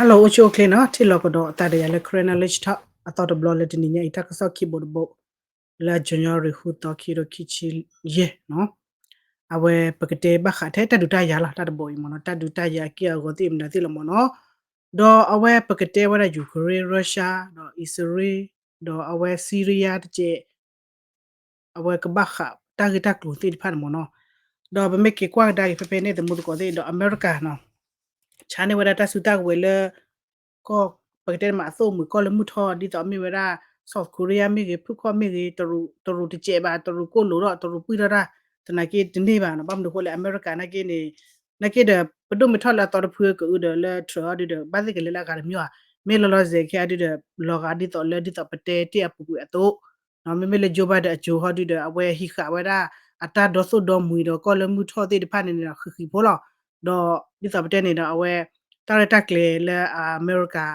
Hello အိၣ်ဆူၣ်အိၣ်ချ့နီၤ, ထံၣ်လိာ်ကဒီးအသးဒီးယၤလၢ Karen Knowledge Talk အသီတဘျီလၢတနံၤညါအံၤ တၢ်ကစီၣ်ခံဘိတဘိ လၢ January ဃုသီ ခံကထိခံဆံယဲၢ်နီၤ. အဝဲပကတဲဘၣ်ဃးထဲတၢ်ဒုးတၢ်ယၤလီၤ, တၢ်တဘိအံၤမ့ၢ်နီၤ, တၢ်ဒုးတၢ်ယၤအက့ၢ်အဂီၤသ့ၣ်မနုၤသ့ၣ်လီၤမ့ၢ်နီၤ. ဒီးအဝဲပကတဲဝဲဒၣ် Ukraine, Russia, ဒီးအံၣ်စရ့လး, ဒီးအဝဲ Syria တကဲး အဝဲကဘၣ်ဃးတၢ်ဂ့ၢ်တၢ်ကျိၤသ့ၣ်တဖၣ်န့ၣ်မ့ၢ်နီၤ. ဒီးပမ့ၢ်က့ၤကွၢ်ကဒါက့ၤဖဲဖဲန့ၣ် သမူသကိးသ့ၣ် ဒီးအမဲရကၤနီၤ, ဆါန့ၢ်ဝဲဒၣ်တၢ်စုတၢ်ကဝဲၤလၢ ကီၢ် ပကတဲမးအသိၣ်မုာ်ကီၢ်လၢမုၢ်ထီၣ် ဒ်သိးမ့ၢ်ဝဲဒၣ် South Korea မ့ၢ်ဂ့ၤ ဖုၣ်ခီၣ်မ့ၢ်ဂ့ၤ တရူးတကဲးဘၣ် တရူးကိၢ်လိာ်ထီၣ် တရူးပှံၢ်ထီၣ်တၢ် သနာ်က့တန့ၢ်ဘၣ်နီၤ. ဘၣ်မနုၤအဃိလဲၣ် အမဲရကၤနာ်က့န့ၣ် နာ်က့ဒီး ပဒိၣ်မ့ၢ်ထီၣ်လၢအသီတဖုကအုဒီးလၢ Trump အီၤဒုဒီး ဘၣ်သ့ၣ်ကလဲၤလၢအဂၤတမံၤဧါ, မ့ၢ်လီၤလီၤဆဲးဆဲးခဲအံၤဒုဒီး လီၤဂာ်ဒ်သိးလၢဒ်သိးပတဲတ့ၢ်အပူၤကွံာ်အသိး မ့မ့ၢ်လၢ Joe Biden အစိၤဟီဒုဒီး အဝဲဟံးဃာ်ဝဲဒၣ် အတၢ်ဒီသိၣ်ဒီမှံၤဒီးကီၢ်လၢမုၢ်ထီၣ်သ့ၣ်တဖၣ်န့ၣ်န့ၣ်ဒီး ဃံးဃံးဖိလီၤ. ဒီးဒ်သိးပတဲန့ၣ်ဒီး အဝဲ တၢ်ရဲၣ်တၢ်ကျဲၤလၢအမဲရကၤ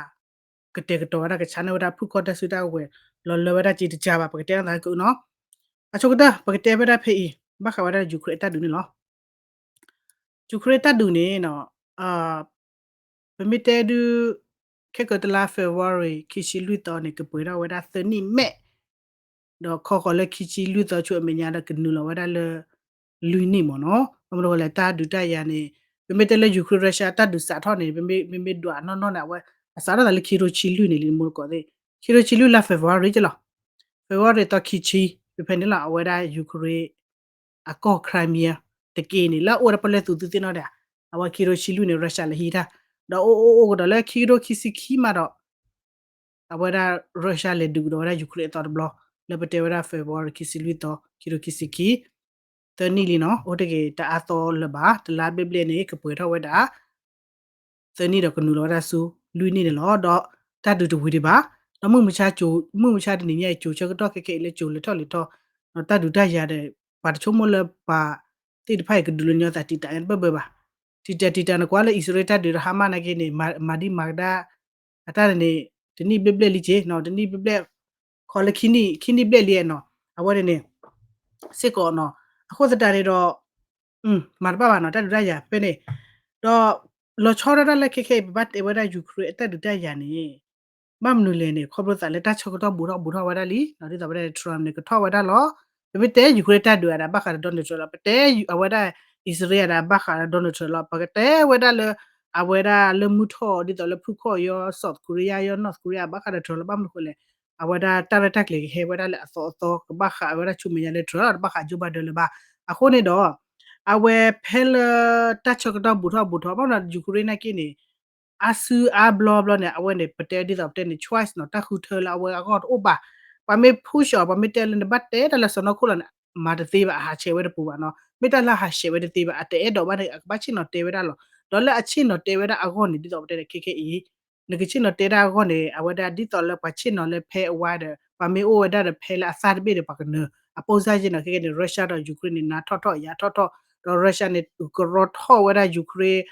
ကတဲာ်ကတီၤဝဲဒၣ် ကဆါန့ၢ်ဝဲဒၣ်ဖုၣ်ခီၣ်တၢ်စုတၢ်ကဝဲၤ လီၤလၢဝဲဒၣ်က့တကးဘၣ် ပကတဲအသးကအုနီၤ. အဆိကတၢၢ် ပကတဲဝဲဒၣ်ဖဲအံၤ ဘၣ်ဃးဝဲဒၣ် Ukraine အတၢ်ဒုးန့ၣ်လီၤ. Ukraine တၢ်ဒုးန့ၣ်နီၤ ပမ့ၢ်တဲဒုး ခဲကတလါ February ခံဆံလွံၢ်သီန့ၣ် ကပှဲၤထီၣ်ဝဲဒၣ်သၢနံၣ်မဲာ် ဒီးခီဃီၤလၢခံဆံလွံၢ်သီဆူအမဲာ်ညါဒီးကနုာ်လီၤဝဲဒၣ်လၢ လွံၢ်နံၣ်မ့ၢ်နီၤ. ဘၣ်မနုၤဃိလဲၣ် တၢ်ဒုးတၢ်ယၤန့ၣ် ပမ့ၢ်တဲလၢ Ukraine Russia တၢ်ဒုးစးထီၣ်န့ၣ် ပမ့ၢ်ဒွးနီၢ်နီၢ်န့ၣ် အဝဲ အစးထီၣ်သးလၢခံထိဆံလွံၢ်န့ၣ်လံ သမူသကိးသ့ၣ်, ခံထိဆံလွံၢ်လါ February ကလီၤ. February သီခံဆံ ဖဲဖဲန့ၣ်လီၤ အဝဲဒၣ် Ukraine အကီၢ် Crimea တက့ၢ်န့ၣ် လၢအအိၣ်ဝဲဒၣ်ပီၣ်လဲၣ်သူးသုသ့ၣ်နီၣ်ဒၣ်, အဝဲခံထိဆံလွံၢ်န့ၣ် Russia လဲၤဟံးတၢ်, ဒီးအိၣ်အိၣ်အိၣ်ကဒီးလၢခံကထိခံဆံခံမးဒီး အဝဲဒၣ် Russia လဲၤဒုးကဒီးဝဲဒၣ် Ukraine အသီတဘျီ လၢပတဲဝဲဒၣ် February ခံဆံလွံၢ်သီ ခံကထိခံဆံခံ, သၢနံၣ်လံနီၤ, အိၣ်တ့ၢ်က့ၤတအါသီလၢၤဘၣ်, တလါဘျဲၣ်ဘျဲၣ်န့ၣ် ကပှဲၤထီၣ်ဝဲဒၣ် သၢနံၣ်ဒီးကနုာ်လီၤဝဲဒၣ်ဆူ လွံၢ်နံၣ်န့ၣ်လီၤ. ဒီးတၢ်ဒုးတဝံၤဒံးဘၣ်, ဒီးမုၢ်မဆါ မုၢ်မဆါတနံၤညါအံၤ ကၠိၤဆၢကတီၢ်ခဲခဲအံၤလၢကၠိၤလဲၤထီၣ်လဲၤထီၣ်, ဒီးတၢ်ဒုးတၢ်ယၤဒီး ပှၤတဆိကမိၣ်လၢပှၤသ့ၣ်တဖၣ်အံၤကဒုးလၢညီသးတံာ်တာ်ညါတဘၢဘၢဘၣ်. တံာ်တာ်တံာ်တာ်န့ၣ် ကွၢ်လၢအံၣ်စရ့လးတၢ်ဒုးဒီး Hamas နာ်က့န့ၣ် မၤဒံးမၤကဒါ အတၢ်န့ၣ် တနံၣ်ဘျဲၣ်ဘျဲၣ်လံက့နီၤ, တနံၣ်ဘျဲၣ်ဘျဲၣ် ခီလၢခံနံၣ် ခံနံၣ်ဘျဲၣ်လံနီၤ, အဝဲန့ၣ်န့ၣ် စ့ၢ်ကီးနီၤ, အဃိသတးန့ၣ်ဒီး မၤတဘၣ်ဘၣ်နီၤ တၢ်ဒုးတၢ်ယၤဖဲန့ၣ်, ဒီးလီၤဆီဒၣ်တၢ်လၢခဲခဲအံၤ ပဘၣ်တဲဝဲဒၣ် Ukraine အတၢ်ဒုးတၢ်ယၤန့ၣ် ဘၣ်မနုၤလဲၣ်န့ၣ် ခီဖျိသးလၢတၢ်ဆၢကတီၢ်ဘူးထီၣ်ဘူးထီၣ်ဝဲဒၣ်လံ, ဒ်သိးပတဲ Trump န့ၣ် ကထီၣ်ဝဲဒၣ်လီၤ. ပမ့ၢ်တဲ Ukraine တၢ်ဒုးအဒၣ်ဘၣ်ဃးဒီး Donald Trump လီၤ, ပတဲအဝဲဒၣ် အံၣ်စရ့လးအဒၣ်ဘၣ်ဃးဒီး Donald Trump လီၤ, ပကတဲဝဲဒၣ်လၢ အဝဲဒၣ်လၢမုၢ်ထီၣ်ဒ်သိးလၢဖုၣ်ခီၣ်ယီ South Korea ယီ North Korea ဘၣ်ဃးဒီး Trump လီၤ, ဘၣ်မနုၤဃိလဲၣ် အဝဲဒၣ်တၢ်ရဲၣ်တၢ်ကျဲၤကဟဲဝဲဒၣ်လၢအသီအသီ ကဘၣ်ဃးဝဲဒၣ်ဆူမဲာ်ညါလၢ Trump လီၤ, တဘၣ်ဃး Joe Biden လၢၤဘၣ်. အဃိန့ၣ်ဒီး အဝဲဖဲလၢတၢ်ဆၢကတီၢ်ဘူးထီၣ်ဘူးထီၣ် ဘၣ်မနုၤ Ukraine နာ်က့န့ၣ် အါစုအါဘျီဘျီန့ၣ် အဝဲန့ၣ် ပတဲဒ်သိးပတဲန့ၣ် choice နီၤ, တၢ်ဃုထၢလၢအဝဲအဂီၢ်တအိၣ်ဘၣ်. ပှၤမ့ၢ် push အီၤ ပှၤမ့ၢ်တဲလၢနဘၣ်တဲတၢ်လၢစီၢ်နီၤခိၣ်လီၤန့ၣ် မၤတသ့ဘၣ်, အဟးဆှဲးဝဲတပူၤဘၣ်နီၤ, မ့ၢ်တၢ်လၢအဟးဆှဲးဝဲတသ့ဘၣ် အတအဲၣ်ဒိးဘၣ်န့ၣ် အကဘၣ်ဆ့ၣ်နီၤတဲဝဲဒၣ်လီၤ. ဒီးလၢအဆ့ၣ်နီၤတဲဝဲဒၣ်အဂီၢ်န့ၣ် ဒ်သိးပတဲန့ၣ် ခဲခဲအံၤ နကဆ့ၣ်နီၤတဲဒၣ်အဂီၢ်န့ၣ် အဝဲဒၣ်ဒ်သိးလၢပှၤဆ့ၣ်နီၤလၢဖဲအဝါဒီး ပှၤမ့ၢ်အိၣ်ဝဲဒၣ်ဒီးဖဲလၢအသၣ်တဘ့ၣ်ဒီး ပှၤကနၢၤ အပိၢ်စၢ်ယဲၢ်နီၤ, ခဲခဲန့ၣ် Russia ဒီး Ukraine န့ၣ် နါထီၣ်ထီၣ်ယါထီၣ်ထီၣ်, ဒီး Russia န့ၣ် ကရီထီၣ်ဝဲဒၣ် Ukraine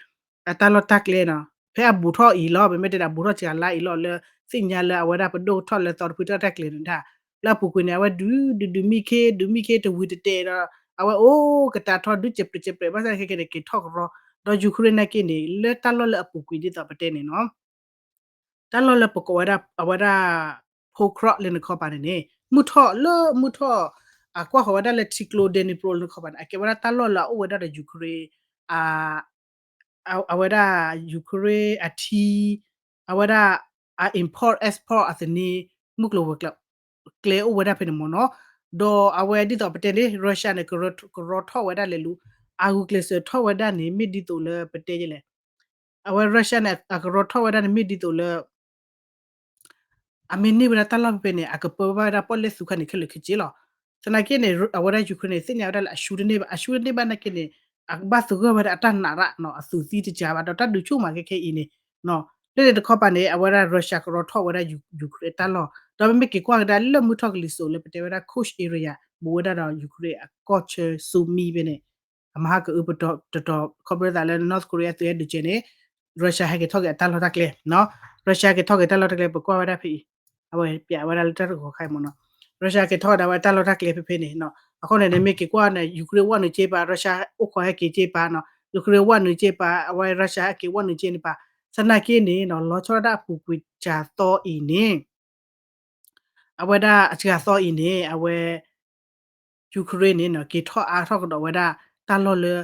အတၢ်လီၢ်တၢ်ကျဲနီၤ, ဖဲအဘူးထီၣ်အံၤလီၤ, ပမ့ၢ်တဲဒၣ်ဘူးထီၣ်စှၤလါအံၤလီၤ လၢသ့ၣ်ညါလၢအဝဲဒၣ်ပဒိၣ်ထီၣ်လၢသီတဖုတၢ်ရဲၣ်တၢ်ကျဲၤန့ၣ်ဒၣ်, လၢအပူၤကွံာ်န့ၣ် အဝဲဒုးဒုးဒုးမံခ့ ဒုးမံခ့တဝံၤတတဲာ်ဒီး အဝဲအိၣ်ကတၢ်ထီၣ်ဒုးစဲးပြဲးစဲးပြဲး ဘၣ်ဆၣ်ခဲခဲန့ၣ် က့ၤထီၣ်ကရီ, ဒီး Ukraine နာ်က့န့ၣ် လၢတၢ်လီၢ်လၢအပူၤကွံာ်ဒ်သိးပတဲန့ၣ်နီၤ တၢ်လီၢ်လၢပကိးဝဲဒၣ် အဝဲဒၣ် Pokrovsk လၢနခီပၤန့ၣ်န့ၣ် မုၢ်ထီၣ်လၢမုၢ်ထီၣ် အကွၢ်ဃီၤဝဲဒၣ်လၢထံကျိ Dnipro လၢနခီပၤန့ၣ် အကဲဝဲဒၣ်တၢ်လီၢ်လၢအအိၣ်ဝဲဒၣ်ဒီး Ukraine အဝဲဒၣ် Ukraine အထံ အဝဲဒၣ် အ import export အသန့ မုၢ်ကျိၤဝဲၤကျဲ ကျဲအိၣ်ဝဲဒၣ်ဖဲန့ၣ်မ့ၢ်နီၤ, ဒီးအဝဲဒ်သိးပတဲန့ၣ် Russia န့ၣ် ကရီထီၣ်ဝဲဒၣ်လဲၤလူၤ အဂုာ်ကျဲးစၢးထီၣ်ဝဲဒၣ်န့ၣ် မ့ၢ်ဒ်သိးလၢပတဲလဲၣ် အဝဲ Russia န့ၣ် အကရီထီၣ်ဝဲဒၣ်န့ၣ် မ့ၢ်ဒ်သိးလၢ အမ့ၢ်န့ၢ်ဝဲဒၣ်တၢ်လီၢ်ဖဲဖဲန့ၣ် အကပၢဘၣ်ဝဲဒၣ်ပီၣ်လဲၣ်သူခါန့ၣ် ခဲလၢာ်ခဲဆ့လီၤ. သနာ်က့န့ၣ် အဝဲဒၣ် Ukraine န့ၣ် သ့ၣ်ညါဝဲဒၣ်လၢအရှုံးတန့ၢ်ဘၣ်, အရှုံးတန့ၢ်ဘၣ်နာ်က့န့ၣ် အကဘၣ်သဂၢၢ်ဝဲဒၣ်အတၢ်နာ်ရၣ်နီၤ, အသူးသံတစှၤဘၣ် ဒီးတၢ်ဒုးဆူၣ်မးခဲခဲအံၤန့ၣ် လၢန့ၣ်တခီပၤန့ၣ် အဝဲဒၣ် Russia ကရီထီၣ်ဝဲဒၣ် Ukraine တၢ်လီၢ်, ဒီးပမ့ၢ်က့ၤကွၢ်ကဒါလၢမုၢ်ထီၣ်ကလံၤစိးလၢပတဲဝဲဒၣ် Kursk area ဘူးဝဲဒၣ်ဒီး Ukraine အကီၢ်ဆၢ Sumy ဖဲန့ၣ် အမဟါကအုပတီၢ်တတီၤ ခီဖျိသးလၢ North Korea သုးဟဲဒုးကဲန့ၣ် Russia ဟဲက့ၤထီၣ်က့ၤအတၢ်လီၢ်တၢ်ကျဲနီၤ, Russia ဟဲက့ၤထီၣ်က့ၤတၢ်လီၢ်တၢ်ကျဲ ပကွၢ်ဝဲဒၣ်ဖဲအံၤ အဝဲပျးဝဲဒၣ်လၢတၢ်တဂီၤခါအံၤမ့ၢ်နီၤ, Russia ဟဲက့ၤထီၣ်ကဒါဝဲတၢ်လီၢ်တၢ်ကျဲဖဲဖဲန့ၣ်နီၤ, အဃိန့ၣ် နမ့ၢ်က့ၤကွၢ်န့ၣ် Ukraine ဝဲနုာ်က့ပာ် Russia အိၣ်ခိးဟဲက့ၤက့ပာ်နီၤ, Ukraine ဝဲနုာ်က့ပာ် အဝဲ Russia ဟဲက့ၤဝဲနုာ်က့န့ၣ်ပာ်, သနာ်က့န့ၣ်နီၤ လီၤဆီဒၣ်တၢ်အပူၤကွံာ်စှၤသီအံၤန့ၣ် အဝဲဒၣ်အစှၤသီအံၤန့ၣ် အဝဲ Ukraine န့ၣ်နီၤ က့ၤထီၣ်အါထီၣ်ကဒီးဝဲဒၣ် တၢ်လီၢ်လၢ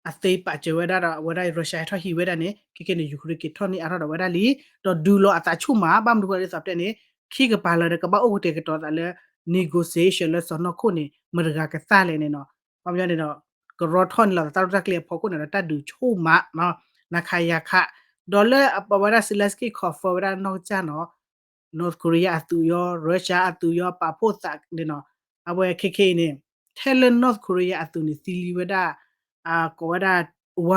အသ့ပာ်စၢၤဝဲဒၣ်ဒီး အဝဲဒၣ် Russia ဟဲထီၣ်ဟံးဝဲဒၣ်န့ၣ် ခဲကဲန့ၣ် Ukraine က့ၤထီၣ်န့ၢ်အါထီၣ်ဒီးဝဲဒၣ်လံ ဒီးဒုးလီၤအသးဆူၣ်မး ဘၣ်မနုၤဃိဒ်သိးပတဲန့ၣ် ခံကပၤလၢာ်ဒီးကဘၣ်အိၣ်ကတဲာ်ကတီၤသးလၢ negotiation လၢစီၢ်နီၤခိၣ်န့ၣ် မတၤတဂၤကသၣ်လဲၣ်န့ၣ်နီၤ ခီပညီန့ၣ်ဒီး ကရီထီၣ်န့ၢ်လီၤသးတၢ်လီၢ်တၢ်ကျဲအဖီခိၣ်န့ၣ်ဒီး တၢ်ဒုးဆူၣ်မးနီၤ နၤခးယၤခး ဒီးလၢအဝဲဒၣ် Zelensky confirm ဝဲဒၣ်နီၢ်ကစၢ်နီၤ North Korea အသုးယီၤ Russia အသုးယီၤ ပာ်ဖှိၣ်သးန့ၣ်နီၤ အဝဲခဲခဲအံၤန့ၣ် ထဲလၢ North Korea အသုးန့ၣ် သံလံဝဲဒၣ် ကိးဝဲဒၣ်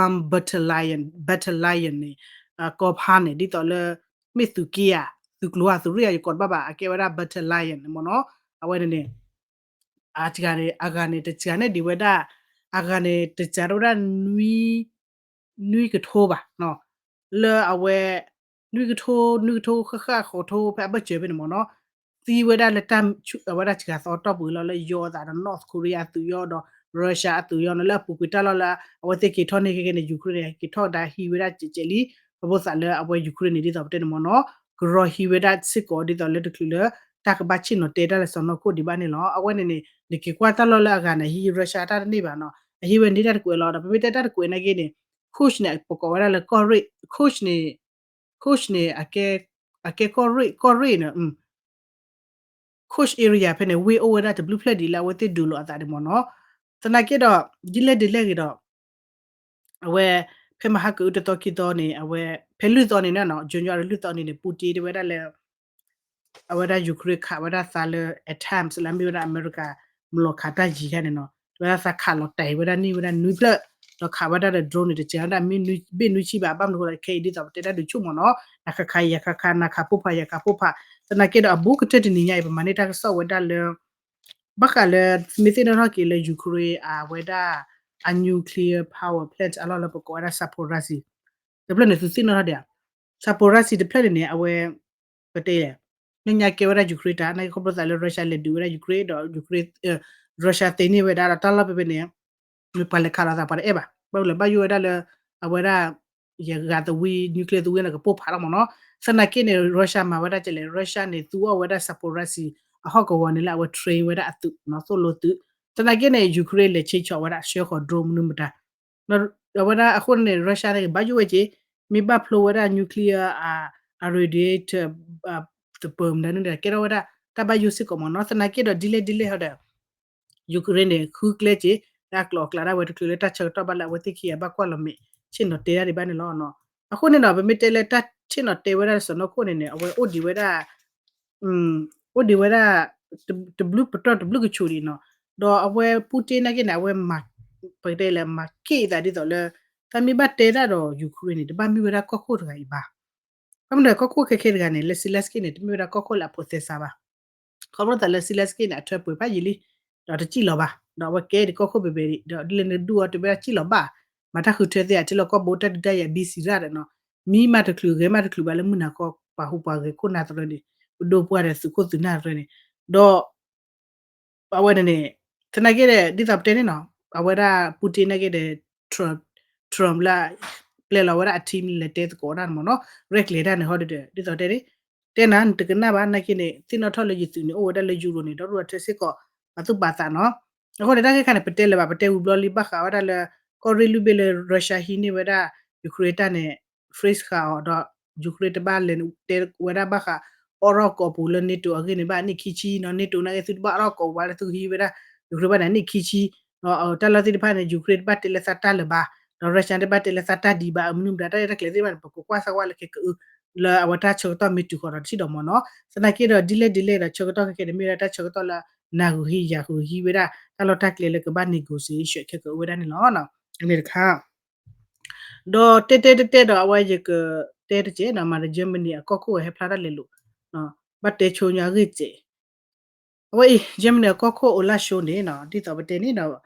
one battalion battalion န့ၣ် ကီၢ်ဖးန့ၣ် ဒ်သိးလၢ မ့ၢ်သုးက့ယၤ သုးကျိၤဧါ သုးရ့ၣ်ဧါ ယကိးတဘၣ်ဘၣ် အကဲဝဲဒၣ် battalion န့ၣ်မ့ၢ်နီၤ အဝဲန့ၣ်န့ၣ် အဂၤန့ၣ် တစှၤန့ၢ်ဒံးဝဲဒၣ် အဂၤန့ၣ် တစှၤထီၣ်ဝဲဒၣ် နွံကထိဘၣ် လၢအဝဲ နွံကထိ နွံကထိဃၣ်ဃၣ်ဃိးကထိ ဖဲအဘၢၣ်စၢၤဖဲန့ၣ်မ့ၢ်နီၤ သံဝဲဒၣ်လၢတၢ် အဝဲဒၣ်စှၤသီတီၢ်ပူၤလီၤ လၢယီၤအသးဒီး North Korea အသုးယီၤဒီး Russia အသုးယီၤနီၤ လၢအပူၤကွံာ်တၢ်လီၢ်လၢ အဝဲသ့ၣ်က့ၤထီၣ်န့ၢ်ခဲကဲန့ၣ် Ukraine န့ၣ် က့ၤထီၣ်ကဒါဟံးဝဲဒၣ်ကဲးကဲးလံ ပဘိသးလၢအဝဲ Ukraine န့ၣ် ဒ်သိးပတဲန့ၣ်မ့ၢ်နီၤ ကရီဟံးဝဲဒၣ်စ့ၢ်ကီး ဒ်သိးလၢတချုးလၢ တၢ်ကဘၣ်ဆ့ၣ်နီၤတဲတၢ်လၢစီၢ်နီၤခိၣ်ဒံးဘၣ်န့ၣ်လီၤ. အဝဲန့ၣ်န့ၣ် နက့ၤကွၢ်တၢ်လီၢ်လၢအဂၤန့ၣ် ဟံး Russia တၢ်တန့ၢ်ဘၣ်နီၤ အဟံးဝဲန့ၢ်တၢ်တကွဲးလီၤ ဒီးပမ့ၢ်တဲတၢ်တကွဲးနာ်က့န့ၣ် Kursk န့ၣ် ပကိးဝဲဒၣ်လၢကီၢ်ရ့ၣ် Kursk န့ၣ် Kursk န့ၣ် အကဲကီၢ်ရ့ၣ် ကီၢ်ရ့ၣ်န့ၣ် Kursk area ဖဲန့ၣ် ဝ့ၢ်အိၣ်ဝဲဒၣ်တဘျုးဖျၢၣ်ဒံးလၢအဝဲသ့ၣ်ဒုးလိာ်အသးဒံးမ့ၢ်နီၤ သနာ်က့ဒီး ဒ်လဲၣ်ဒ်လဲၣ်ဂ့ၤဒီး အဝဲ ဖဲမဟါကအုတသီခံသီန့ၣ် အဝဲ ဖဲလွံၢ်သီန့ၣ်နီၤ January လွံၢ်သီန့ၣ်န့ၣ် Putin တဲဝဲဒၣ်လၢ အဝဲဒၣ် Ukraine ခးဝဲဒၣ်သးလၢ အတၢ်မ် လၢအမ့ၢ်ဝဲဒၣ်အမဲရကၤ မလီၤခးတၢ်ယံၤခါန့ၣ်နီၤ တဲဝဲဒၣ်သးခးလီၤတဲာ်ဝဲဒၣ်န့ၢ်ဝဲဒၣ်နွံဖျၢၣ် ဒီးခးဝဲဒၣ်ဒီး drone န့ၣ် တစှၤဝဲဒၣ်မ့ၢ်ဘ့ၣ်နွံဆံဘၣ် ဘၣ်မနုၤဃိဒီးခဲအံၤဒ်သိးပတဲတၢ်ဒုးဆူၣ်မ့ၢ်နီၤ နၤခးခးယၤခးခး နၤခးဖိဖးယၤခးဖိဖး သနာ်က့ဒီးအဘူးကတၢၢ်တနံၤညါအံၤ ပမၤန့ၢ်တၢ်ကစီၣ်ဝဲဒၣ်လၢ ဘၣ်ဃးလၢ မ့ၢ်သ့ၣ်နီၣ်ထီၣ်က့ၤလၢ Ukraine အဝဲဒၣ် အ nuclear power plant အလီၢ်လၢပကိးဝဲဒၣ် Zaporizhzhia တဖျၢၣ်န့ၣ် သုသ့ၣ်နီၣ်ထီၣ်ဒံးဧါ Zaporizhzhia တဖျၢၣ်န့ၣ်န့ၣ် အဝဲ ပတဲလဲၣ် လၢညါကဲဝဲဒၣ် Ukraine တၢ် နာ်က့ခီဖျိသးလၢ Russia လဲၤဒုးဝဲဒၣ် Ukraine ဒီး Ukraine Russia သ့န့ၢ်ဝဲဒၣ်ဒီးတၢ်လီၢ်ဖဲဖဲန့ၣ် ပှၤလဲၤခးလီၤသးပှၤတအဲၣ်ဘၣ် ဘၣ်မနုၤလဲၣ် ဘၣ်ယိၣ်ဝဲဒၣ်လၢ အဝဲဒၣ် ယဂၤသဝံ nuclear သဝံန့ၣ် ကပိၢ်ဖးထီၣ်မ့ၢ်နီၤ သနာ်က့န့ၣ် Russia မၤဝဲဒၣ်ကလဲၣ် Russia န့ၣ် သူအီၣ်ဝဲဒၣ် Zaporizhzhia အဟီၣ်ကဝီၤန့ၣ်လၢအဝဲ train ဝဲဒၣ်အသုးနီၤ သိၣ်လိသုး သနာ်က့န့ၣ် Ukraine လဲၤဆ့ဆီၣ်ဝဲဒၣ်ဆှၢဃီၤ drone မနုၤမတၤ အဝဲဒၣ်အဃိန့ၣ် Russia န့ၣ် ကဘၣ်ယိၣ်ဝဲက့ၤ မ့ၢ်ဘၣ်ဖျိဝဲဒၣ် nuclear အ radiator သပၢၤမတၤန့ၣ် ကဲထီၣ်ဝဲဒၣ် တၢ်ဘၣ်ယိၣ်စ့ၢ်ကီးမ့ၢ်နီၤ သနာ်က့ဒီးဒ်လဲၣ်ဒ်လဲၣ်ဟီဒီး Ukraine န့ၣ် ဃုကျဲက့ၤ လၢအကျိၤအကျဲဒၣ်ဝဲတချုးလၢတၢ်ဆၢကတီၢ်ဘၣ်လၢအဝဲသ့ၣ်ခံဂၤဘၣ်ကွၢ်လီၤမဲာ် ဆ့ၣ်နီၤတဲဒၣ်ဒံးဘၣ်န့ၣ်လီၤ. အဃိန့ၣ်ဒီး ပမ့ၢ်တဲလၢတၢ်ဆ့ၣ်နီၤတဲဝဲဒၣ်စီၢ်နီၤခိၣ်န့ၣ်န့ၣ် အဝဲအိၣ်ဒံးဝဲဒၣ် အိၣ်ဒံးဝဲဒၣ် တဘျုးပတီၢ်တဘျုးကဆူးဒံးနီၤ ဒီးအဝဲ Putin နာ်က့န့ၣ် အဝဲမၤ ပကတဲလၢမၤက့ၣ်အသးဒ်သိးလၢ တၢ်မ့ၢ်ဘၣ်တဲတၢ်ဒီး Ukraine န့ၣ် တဘၣ်မ့ၢ်ဝဲဒၣ်ကီၢ်ခိၣ်တဂၤအံၤဘၣ် ဘၣ်မနုၤကီၢ်ခိၣ်ခဲခဲတဂၤန့ၣ် လၢ Zelensky န့ၣ် တမ့ၢ်ဝဲဒၣ်ကီၢ်ခိၣ်လၢအဖိးသဲစးဘၣ် ခီဖျိသးလၢ Zelensky န့ၣ် အထၢပှဲၤဖးယံာ်လံ ဒီးတစံၣ်လီၤဘၣ် ဒီးအဝဲကဲဒံးကီၢ်ခိၣ်ဘဲဘဲဒံး ဒီးဒ်လဲၣ်န့ၣ်ဒူၣ်အီၤတဘၣ်စံၣ်လီၤဘၣ် မၤတၢ်ဃုထၢသ့ဧါ ထံလီၢ်ကီၢ်ဘိတၢ်ဒုးတၢ်ယၤ busy ရၣ်ဒီးနီၤ မံမးတချုးဂဲၤမးတချုးဘၣ်လၢမုၢ်နၤခီ ပှၤဟူးပှၤဂဲၤခိၣ်နၢ်သရၢန့ၣ် ပဒိၣ်ပှၢ်ဒီးသုးခိၣ်သုးနၢ်သရၢန့ၣ် ဒီး အဝဲန့ၣ်န့ၣ် သနာ်က့ဒီး ဒ်သိးပတဲန့ၣ်နီၤ အဝဲဒၣ် Putin နာ်က့ဒီး Trump လၢ ပျဲလီၤဝဲဒၣ်အ team လဲၤတဲသကိးတၢ်န့ၣ်မ့ၢ်နီၤ ရဲၣ်ကျဲၤတၢ်န့ၣ်ဟီဒီး ဒ်သိးတဲန့ၣ် တဲနၤနတကနၣ်ဘၣ် နာ်က့န့ၣ် သ့ၣ်နီၣ်ထီၣ်လၢယသုးန့ၣ် အိၣ်ဝဲဒၣ်လၢ Europe န့ၣ် ဒီဒူၣ်ဒီထၢစ့ၢ်ကီး ပာ်သူၣ်ပာ်သးနီၤ အဃိန့ၣ် တၢ်ခဲခါန့ၣ် ပတဲလၢၤဘၣ် ပတဲဝံၤဘျီလံ ဘၣ်ဃးဝဲဒၣ်လၢ ကီၢ်ရ့ၣ်လွံၢ်ဘ့ၣ်လၢ Russia ဟံးန့ၢ်ဝဲဒၣ် Ukraine တၢ်န့ၣ် freeze ဃာ်အီၤဒီး Ukraine တဘၣ်လဲၤတဲဝဲဒၣ်ဘၣ်ဃး အိးထီၣ်ကိးပူၤလၢ NATO အဂ့ၢ်န့ၣ်ဘၣ် နံၣ်ခံဆံနီၤ NATO နာ်က့သုတဘၣ်အိးထီၣ်ကိးပူၤဘၣ်လၢသုကဟံးဝဲဒၣ် Ukraine ဘၣ်န့ၣ် နံၣ်ခံဆံ တၢ်လီၢ်သ့ၣ်တဖၣ်န့ၣ် Ukraine တဘၣ်တဲလၢသးတၢ်လၢၤဘၣ် ဒီး Russia တဘၣ်တဲလၢသးတၢ်ဒံးဘၣ် မနုၤမတၤ တၢ်ရဲၣ်တၢ်ကျဲၤသ့ၣ်တဖၣ်န့ၣ် ပကကွၢ်စၢ်ဝဲလၢခဲကအု လၢအဝဲတၢ်ဆၢကတီၢ်မ့ၢ်တုၤဃီၤဒီးတထံၣ်ဒီးမ့ၢ်နီၤ သနာ်က့ဒီးဒ်လဲၣ်ဒ်လဲၣ်ဒီး ဆၢကတီၢ်ခဲကဲန့ၣ် မ့ၢ်ဝဲဒၣ်တၢ်ဆၢကတီၢ်လၢ နၢ်ဂုာ်ဟံးယၤဂုာ်ဟံးဝဲဒၣ် တၢ်လီၢ်တၢ်ကျဲလၢကဘၣ် negotiation ခဲကအုဝဲဒၣ်န့ၣ်လီၤ. အန့ၣ်တခါ ဒီးတဲတဲတဲတဲဒီးအဝဲယကတဲတက့ၢ်နီၤ မၤဒီး Germany အကီၢ်ခိၣ်ဝဲဟဲဖျါတၢ်လဲၤလိာ် ဘၣ်တဲဆိညါအဂ့ၢ်စဲး အဝဲအံၤ Germany အကီၢ်ခိၣ် Olaf Scholz န့ၣ်နီၤ ဒ်သိးပတဲန့ၣ်ဒီး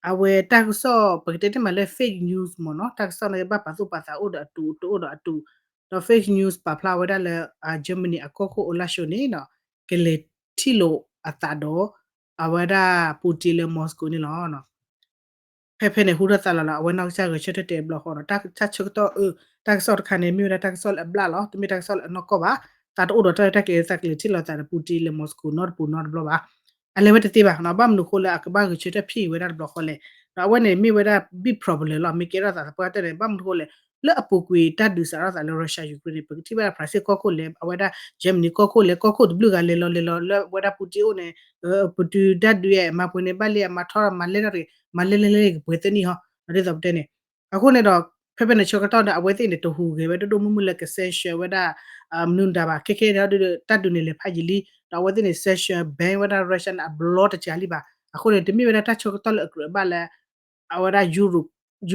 အဝဲတၢ်ကစီၣ် ပကတဲတ့ၢ်မးလၢ fake news မ့ၢ်နီၤ တၢ်ကစီၣ်န့ၣ်ဘၣ်ပာ်သူၣ်ပာ်သးအိၣ်ဒီးအတူး တအိၣ်ဒီးအတူး ဒီး fake news ပာ်ဖျါဝဲဒၣ်လၢ Germany အကီၢ်ခိၣ် Olaf Scholz န့ၣ်နီၤ ကလဲၤထံၣ်လိာ်အသးဒီး အဝဲဒၣ် Putin လၢ Moscow န့ၣ်လီၤ. ဖဲဖဲန့ၣ် ဟူထီၣ်သါလီၤလီၤ အဝဲနီၢ်ကစၢ်ဂဲၤဆၢထၢၣ်တဲဘျီဃီဒီး တၢ်ဆၢကတီၢ်အၢ တၢ်ကစီၣ်တခါန့ၣ် မ့ၢ်ဝဲဒၣ်တၢ်ကစီၣ်လၢအဘျၣ်လီၤ, တမ့ၢ်တၢ်ကစီၣ်လၢအနီၢ်ကီၢ်ဘၣ်. သးတအိၣ်ဒီးတၢ်ရဲၣ်တၢ်ကျဲၤ သးကလဲၤထံၣ်လိာ်သးဒီး Putin လၢ Moscow နီတပူၤနီတဘျီဘၣ်. အလဲၤဝဲတသ့ဘၣ်နီၤ, ဘၣ်မနုၤအဃိလၢ အကဘၣ်ဂဲၤဆၢထၢၣ်ဖံးဝဲဒၣ်တဘျီဃီလဲၣ်. ဒီးအဝဲန့ၣ်မ့ၢ်ဝဲဒၣ် big problem လီၤ, မ့ၢ်ကဲထီၣ်သးသပှၢ်တၢၢ်န့ၣ် ဘၣ်မနုၤအဃိလဲၣ်, လၢအပူၤကွံာ်တၢ်ဒုးစးထီၣ်သးလၢ Russia Ukraine န့ၣ် ပကထံၣ်ဘၣ် France ကီၢ်ခိၣ်လဲၣ်, အဝဲဒၣ် Germany ကီၢ်ခိၣ်လဲၣ်, ကီၢ်ခိၣ်တဘျုးဂၤလဲၤလီၤလဲၤလီၤလၢအဝဲဒၣ် Putin အိၣ်န့ၣ် Putin တၢ်ဒုးအမၤပှဲၤန့ၣ် ဘၣ်လံအမၤထီၣ်မၤလဲၢ်ထီၣ်တဂ့ၤ, မၤလဲၢ်လဲၢ်လဲၢ်ဂ့ၤကပှဲၤသ့ၣ်နံၣ်ဟီ, ဒ်သိးပတဲန့ၣ် အဃိန့ၣ်ဒီး ဖဲဖဲန့ၣ်ဆၢကတီၢ်ဒီး အဝဲသ့ၣ်န့ၣ် တဟူးဂဲၤဝဲဒိၣ်ဒိၣ်မုၢ်မုၢ်လၢက sanction ဝဲဒၣ် မနုၤတၢ်ဘၣ်, ခဲခဲန့ၣ်ဒီး တၢ်ဒုးန့ၣ်လဲၤဖးယံာ်လံ, ဒီးအဝဲသ့ၣ်န့ၣ် sanction ban ဝဲဒၣ် Russia န့ၣ် အဘျီတစှၤလံဘၣ်. အဃိန့ၣ် တမ့ၢ်ဝဲဒၣ်တၢ်ဆၢကတီၢ်လၢအကြၢးဘၣ်လၢ အဝဲဒၣ်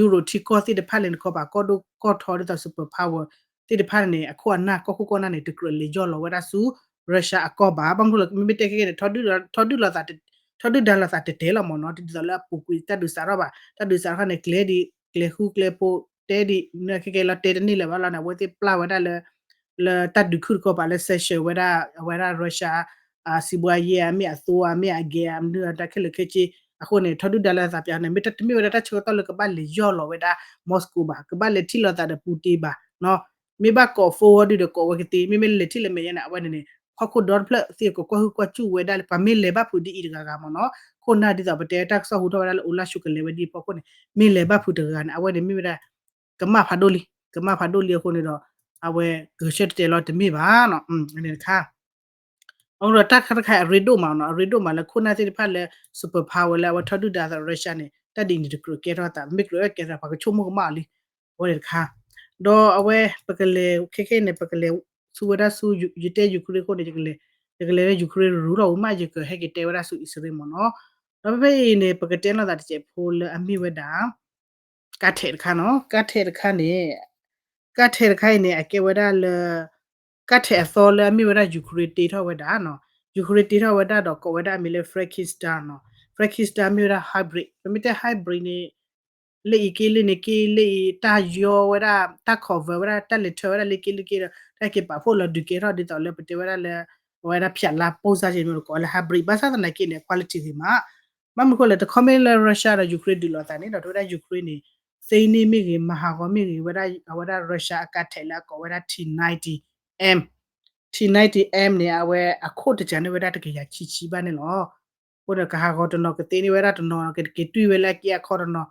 Euro ထံကီၢ်သ့ၣ်တဖၣ်လဲၣ်န့ၣ် ကီၢ်ပၤကီၢ်ဒိၣ်ကီၢ်ထီ ဒ်သိး superpower သ့ၣ်တဖၣ်န့ၣ် အခိၣ်အနၢ် ကီၢ်ခိၣ်ကီၢ်နၢ်န့ၣ် တကြၢးလဲၤယီၢ်လီၤဝဲဒၣ်ဆူ Russia အကီၢ်ဘၣ်. ဘၣ်မနုၤလဲၣ် မ့မ့ၢ်တဲခဲခဲန့ၣ် ထီဒုၣ်လီၤသးတတဲလီၤမ့ၢ်နီၤ, ဒ်သိးလၢအပူၤကွံာ်တၢ်ဒုးစးထီၣ်ဘၣ်, တၢ်ဒုးစးထီၣ်န့ၣ် ကျဲဒ် ကျဲဃူကျဲဖိး တဲဒ် ခဲခဲလီၤတဲတန့ၢ်လၢၤဘၣ်လီၤန့ၣ် အဝဲသ့ၣ်ပျၢ်ဝဲဒၣ်လၢ လၢတၢ်ဒုးခုၣ်တကီၢ်ပၤလၢ sanction ဝဲဒၣ် အဝဲဒၣ် Russia စံးဘှါယဲၢ် မ့ၢ်အသိအမ့ၢ်အဂဲၤ မနုၤတၢ်ခဲလၢာ်ခဲဆ့ အဃိန့ၣ် ထီဒုၣ်ဒါလီၤသးပျးန့ၣ် မ့ၢ်တမ့ၢ်ဝဲဒၣ်တၢ်ဆၢကတီၢ်လၢကဘၣ်လဲၤယီၢ်လီၤဝဲဒၣ် Moscow ဘၣ်, ကဘၣ်လဲၤထံၣ်လိာ်သးဒီး Putin ဘၣ်နီၤ. မ့ၢ်ဘၣ်ကိး phone ဒုးဒီးကိးဝဲကသ့, မ့မ့ၢ်လဲၤထံၣ်လၢမဲာ်ညါန့ၣ် အဝဲန့ၣ်န့ၣ် ဟီၣ်ခိၣ်ဒီတဖျၢၣ်သ့ၣ်ကကွၢ်ဟုၣ်ကွၢ်စူၣ်ဝဲဒၣ်လၢ ပှၤမ့ၢ်လဲၤဘၣ်ဖုးဒ်အံၤတဂၤဂၤမ့ၢ်နီၤ, ခိၣ်နၢ်ဒ်သိးပတဲတၢ်ကစီၣ်ဟူထီၣ်ဝဲဒၣ်လၢ အိၣ်လၢ Russia ကလဲၤဝဲဒ်အဖီခိၣ်န့ၣ် မ့ၢ်လဲၤဘၣ်ဖုးတဂၤဂၤန့ၣ် အဝဲန့ၣ်မ့ၢ်ဝဲဒၣ် ကမၣ်ဖးဒိၣ်လံ, ကမၣ်ဖးဒိၣ်လံအဃိန့ၣ်ဒီး အဝဲဂဲၤဆၢထၢၣ်တဲလီၤတမ့ၢ်ဘၣ်နီၤ, န့ၣ်တခါ အဃိဒီးတၢ်ခါတခါအရ့ဒိၣ်မးနီၤ, အရ့ဒိၣ်မးလၢခိၣ်နၢ်သ့ၣ်တဖၣ်လၢ superpower လၢအဝဲထီဒုၣ်ဒါသး Russia န့ၣ် တၢ်ဒ်အံၤန့ၣ်တကြၢးကဲထီၣ်သး, မ့ၢ်ကြၢးကဲထီၣ်သး ပှၤကဆိကမိၣ်ကမၣ်အီၤလံ, အဝဲန့ၣ်တခါ ဒီးအဝဲ ပကလဲၤခဲခဲန့ၣ် ပကလဲၤဆူဝဲဒၣ်ဆူ ယတဲ Ukraine အဃိန့ၣ် ယကလဲၤလၢ Ukraine ရူၢ်ထီၣ်ဝံၤမး ယကဟဲက့ၤတဲဝဲဒၣ်ဆူ Israel မ့ၢ်နီၤ, ဒီးဖဲဖဲအံၤန့ၣ် ပကတဲလိာ်သးတစဲးဖိလၢအမ့ၢ်ဝဲဒၣ် ကါထဲးတခါနီၤ, ကါထဲးတခါန့ၣ် ကါထဲးတခါအံၤန့ၣ် အကဲဝဲဒၣ်လၢ ကါထဲးအသီလၢအမ့ၢ်ဝဲဒၣ် Ukraine တ့ထီၣ်ဝဲဒၣ်နီၤ, Ukraine တ့ထီၣ်ဝဲဒၣ်ဒီးကိးဝဲဒၣ်အမံၤလၢ Frankenstein နီၤ, Frankenstein မ့ၢ်ဝဲဒၣ် hybrid, ပမ့ၢ်တဲ hybrid န့ၣ် လၢအံၤက့လၢန့ၣ်က့လၢအံၤ တၢ်ယီဝဲဒၣ် တၢ် cover ဝဲဒၣ် တၢ်လဲၤထၢဝဲဒၣ်လၢက့လၢက့ဒီး တၢ်က့ၤပာ်ဖှိၣ်လီၤဒုးကဲထီၣ်ဒ်သိးလၢပတဲဝဲဒၣ်လၢ အဝဲဒၣ်ဖၠးလါပိၢ်စၢ်က့န့ၣ် ကိးဝဲလၢ hybrid ဘၣ်ဆၣ်သနာ်က့န့ၣ် quality ဂ့ၤမး, ဘၣ်မနုၤအဃိလဲၣ် တခီမ့ၢ်လၢ Russia ဒီး Ukraine ဒုးလိာ်သးန့ၣ်ဒီး တဝဲဒၣ် Ukraine န့ၣ် သ့န့ၢ်မ့ၢ်ဂ့ၤ မၤဟးဂီၤမ့ၢ်ဂ့ၤ ဝဲဒၣ် အဝဲဒၣ် Russia အကါထဲးလၢအကိးဝဲဒၣ် T ninety M, T ninety M န့ၣ် အဝဲအခိၣ်တစှၤန့ၢ်ဝဲဒၣ်တကယၤခံဆံဘၣ်န့ၣ်လီၤ. အဃိန့ၣ် ကဟးဂီၤတနီၤ ကသ့န့ၢ်ဝဲဒၣ်တနီၤ ကက့ၤတွံၢ်ဝဲလၢအက့အခီတနီၤ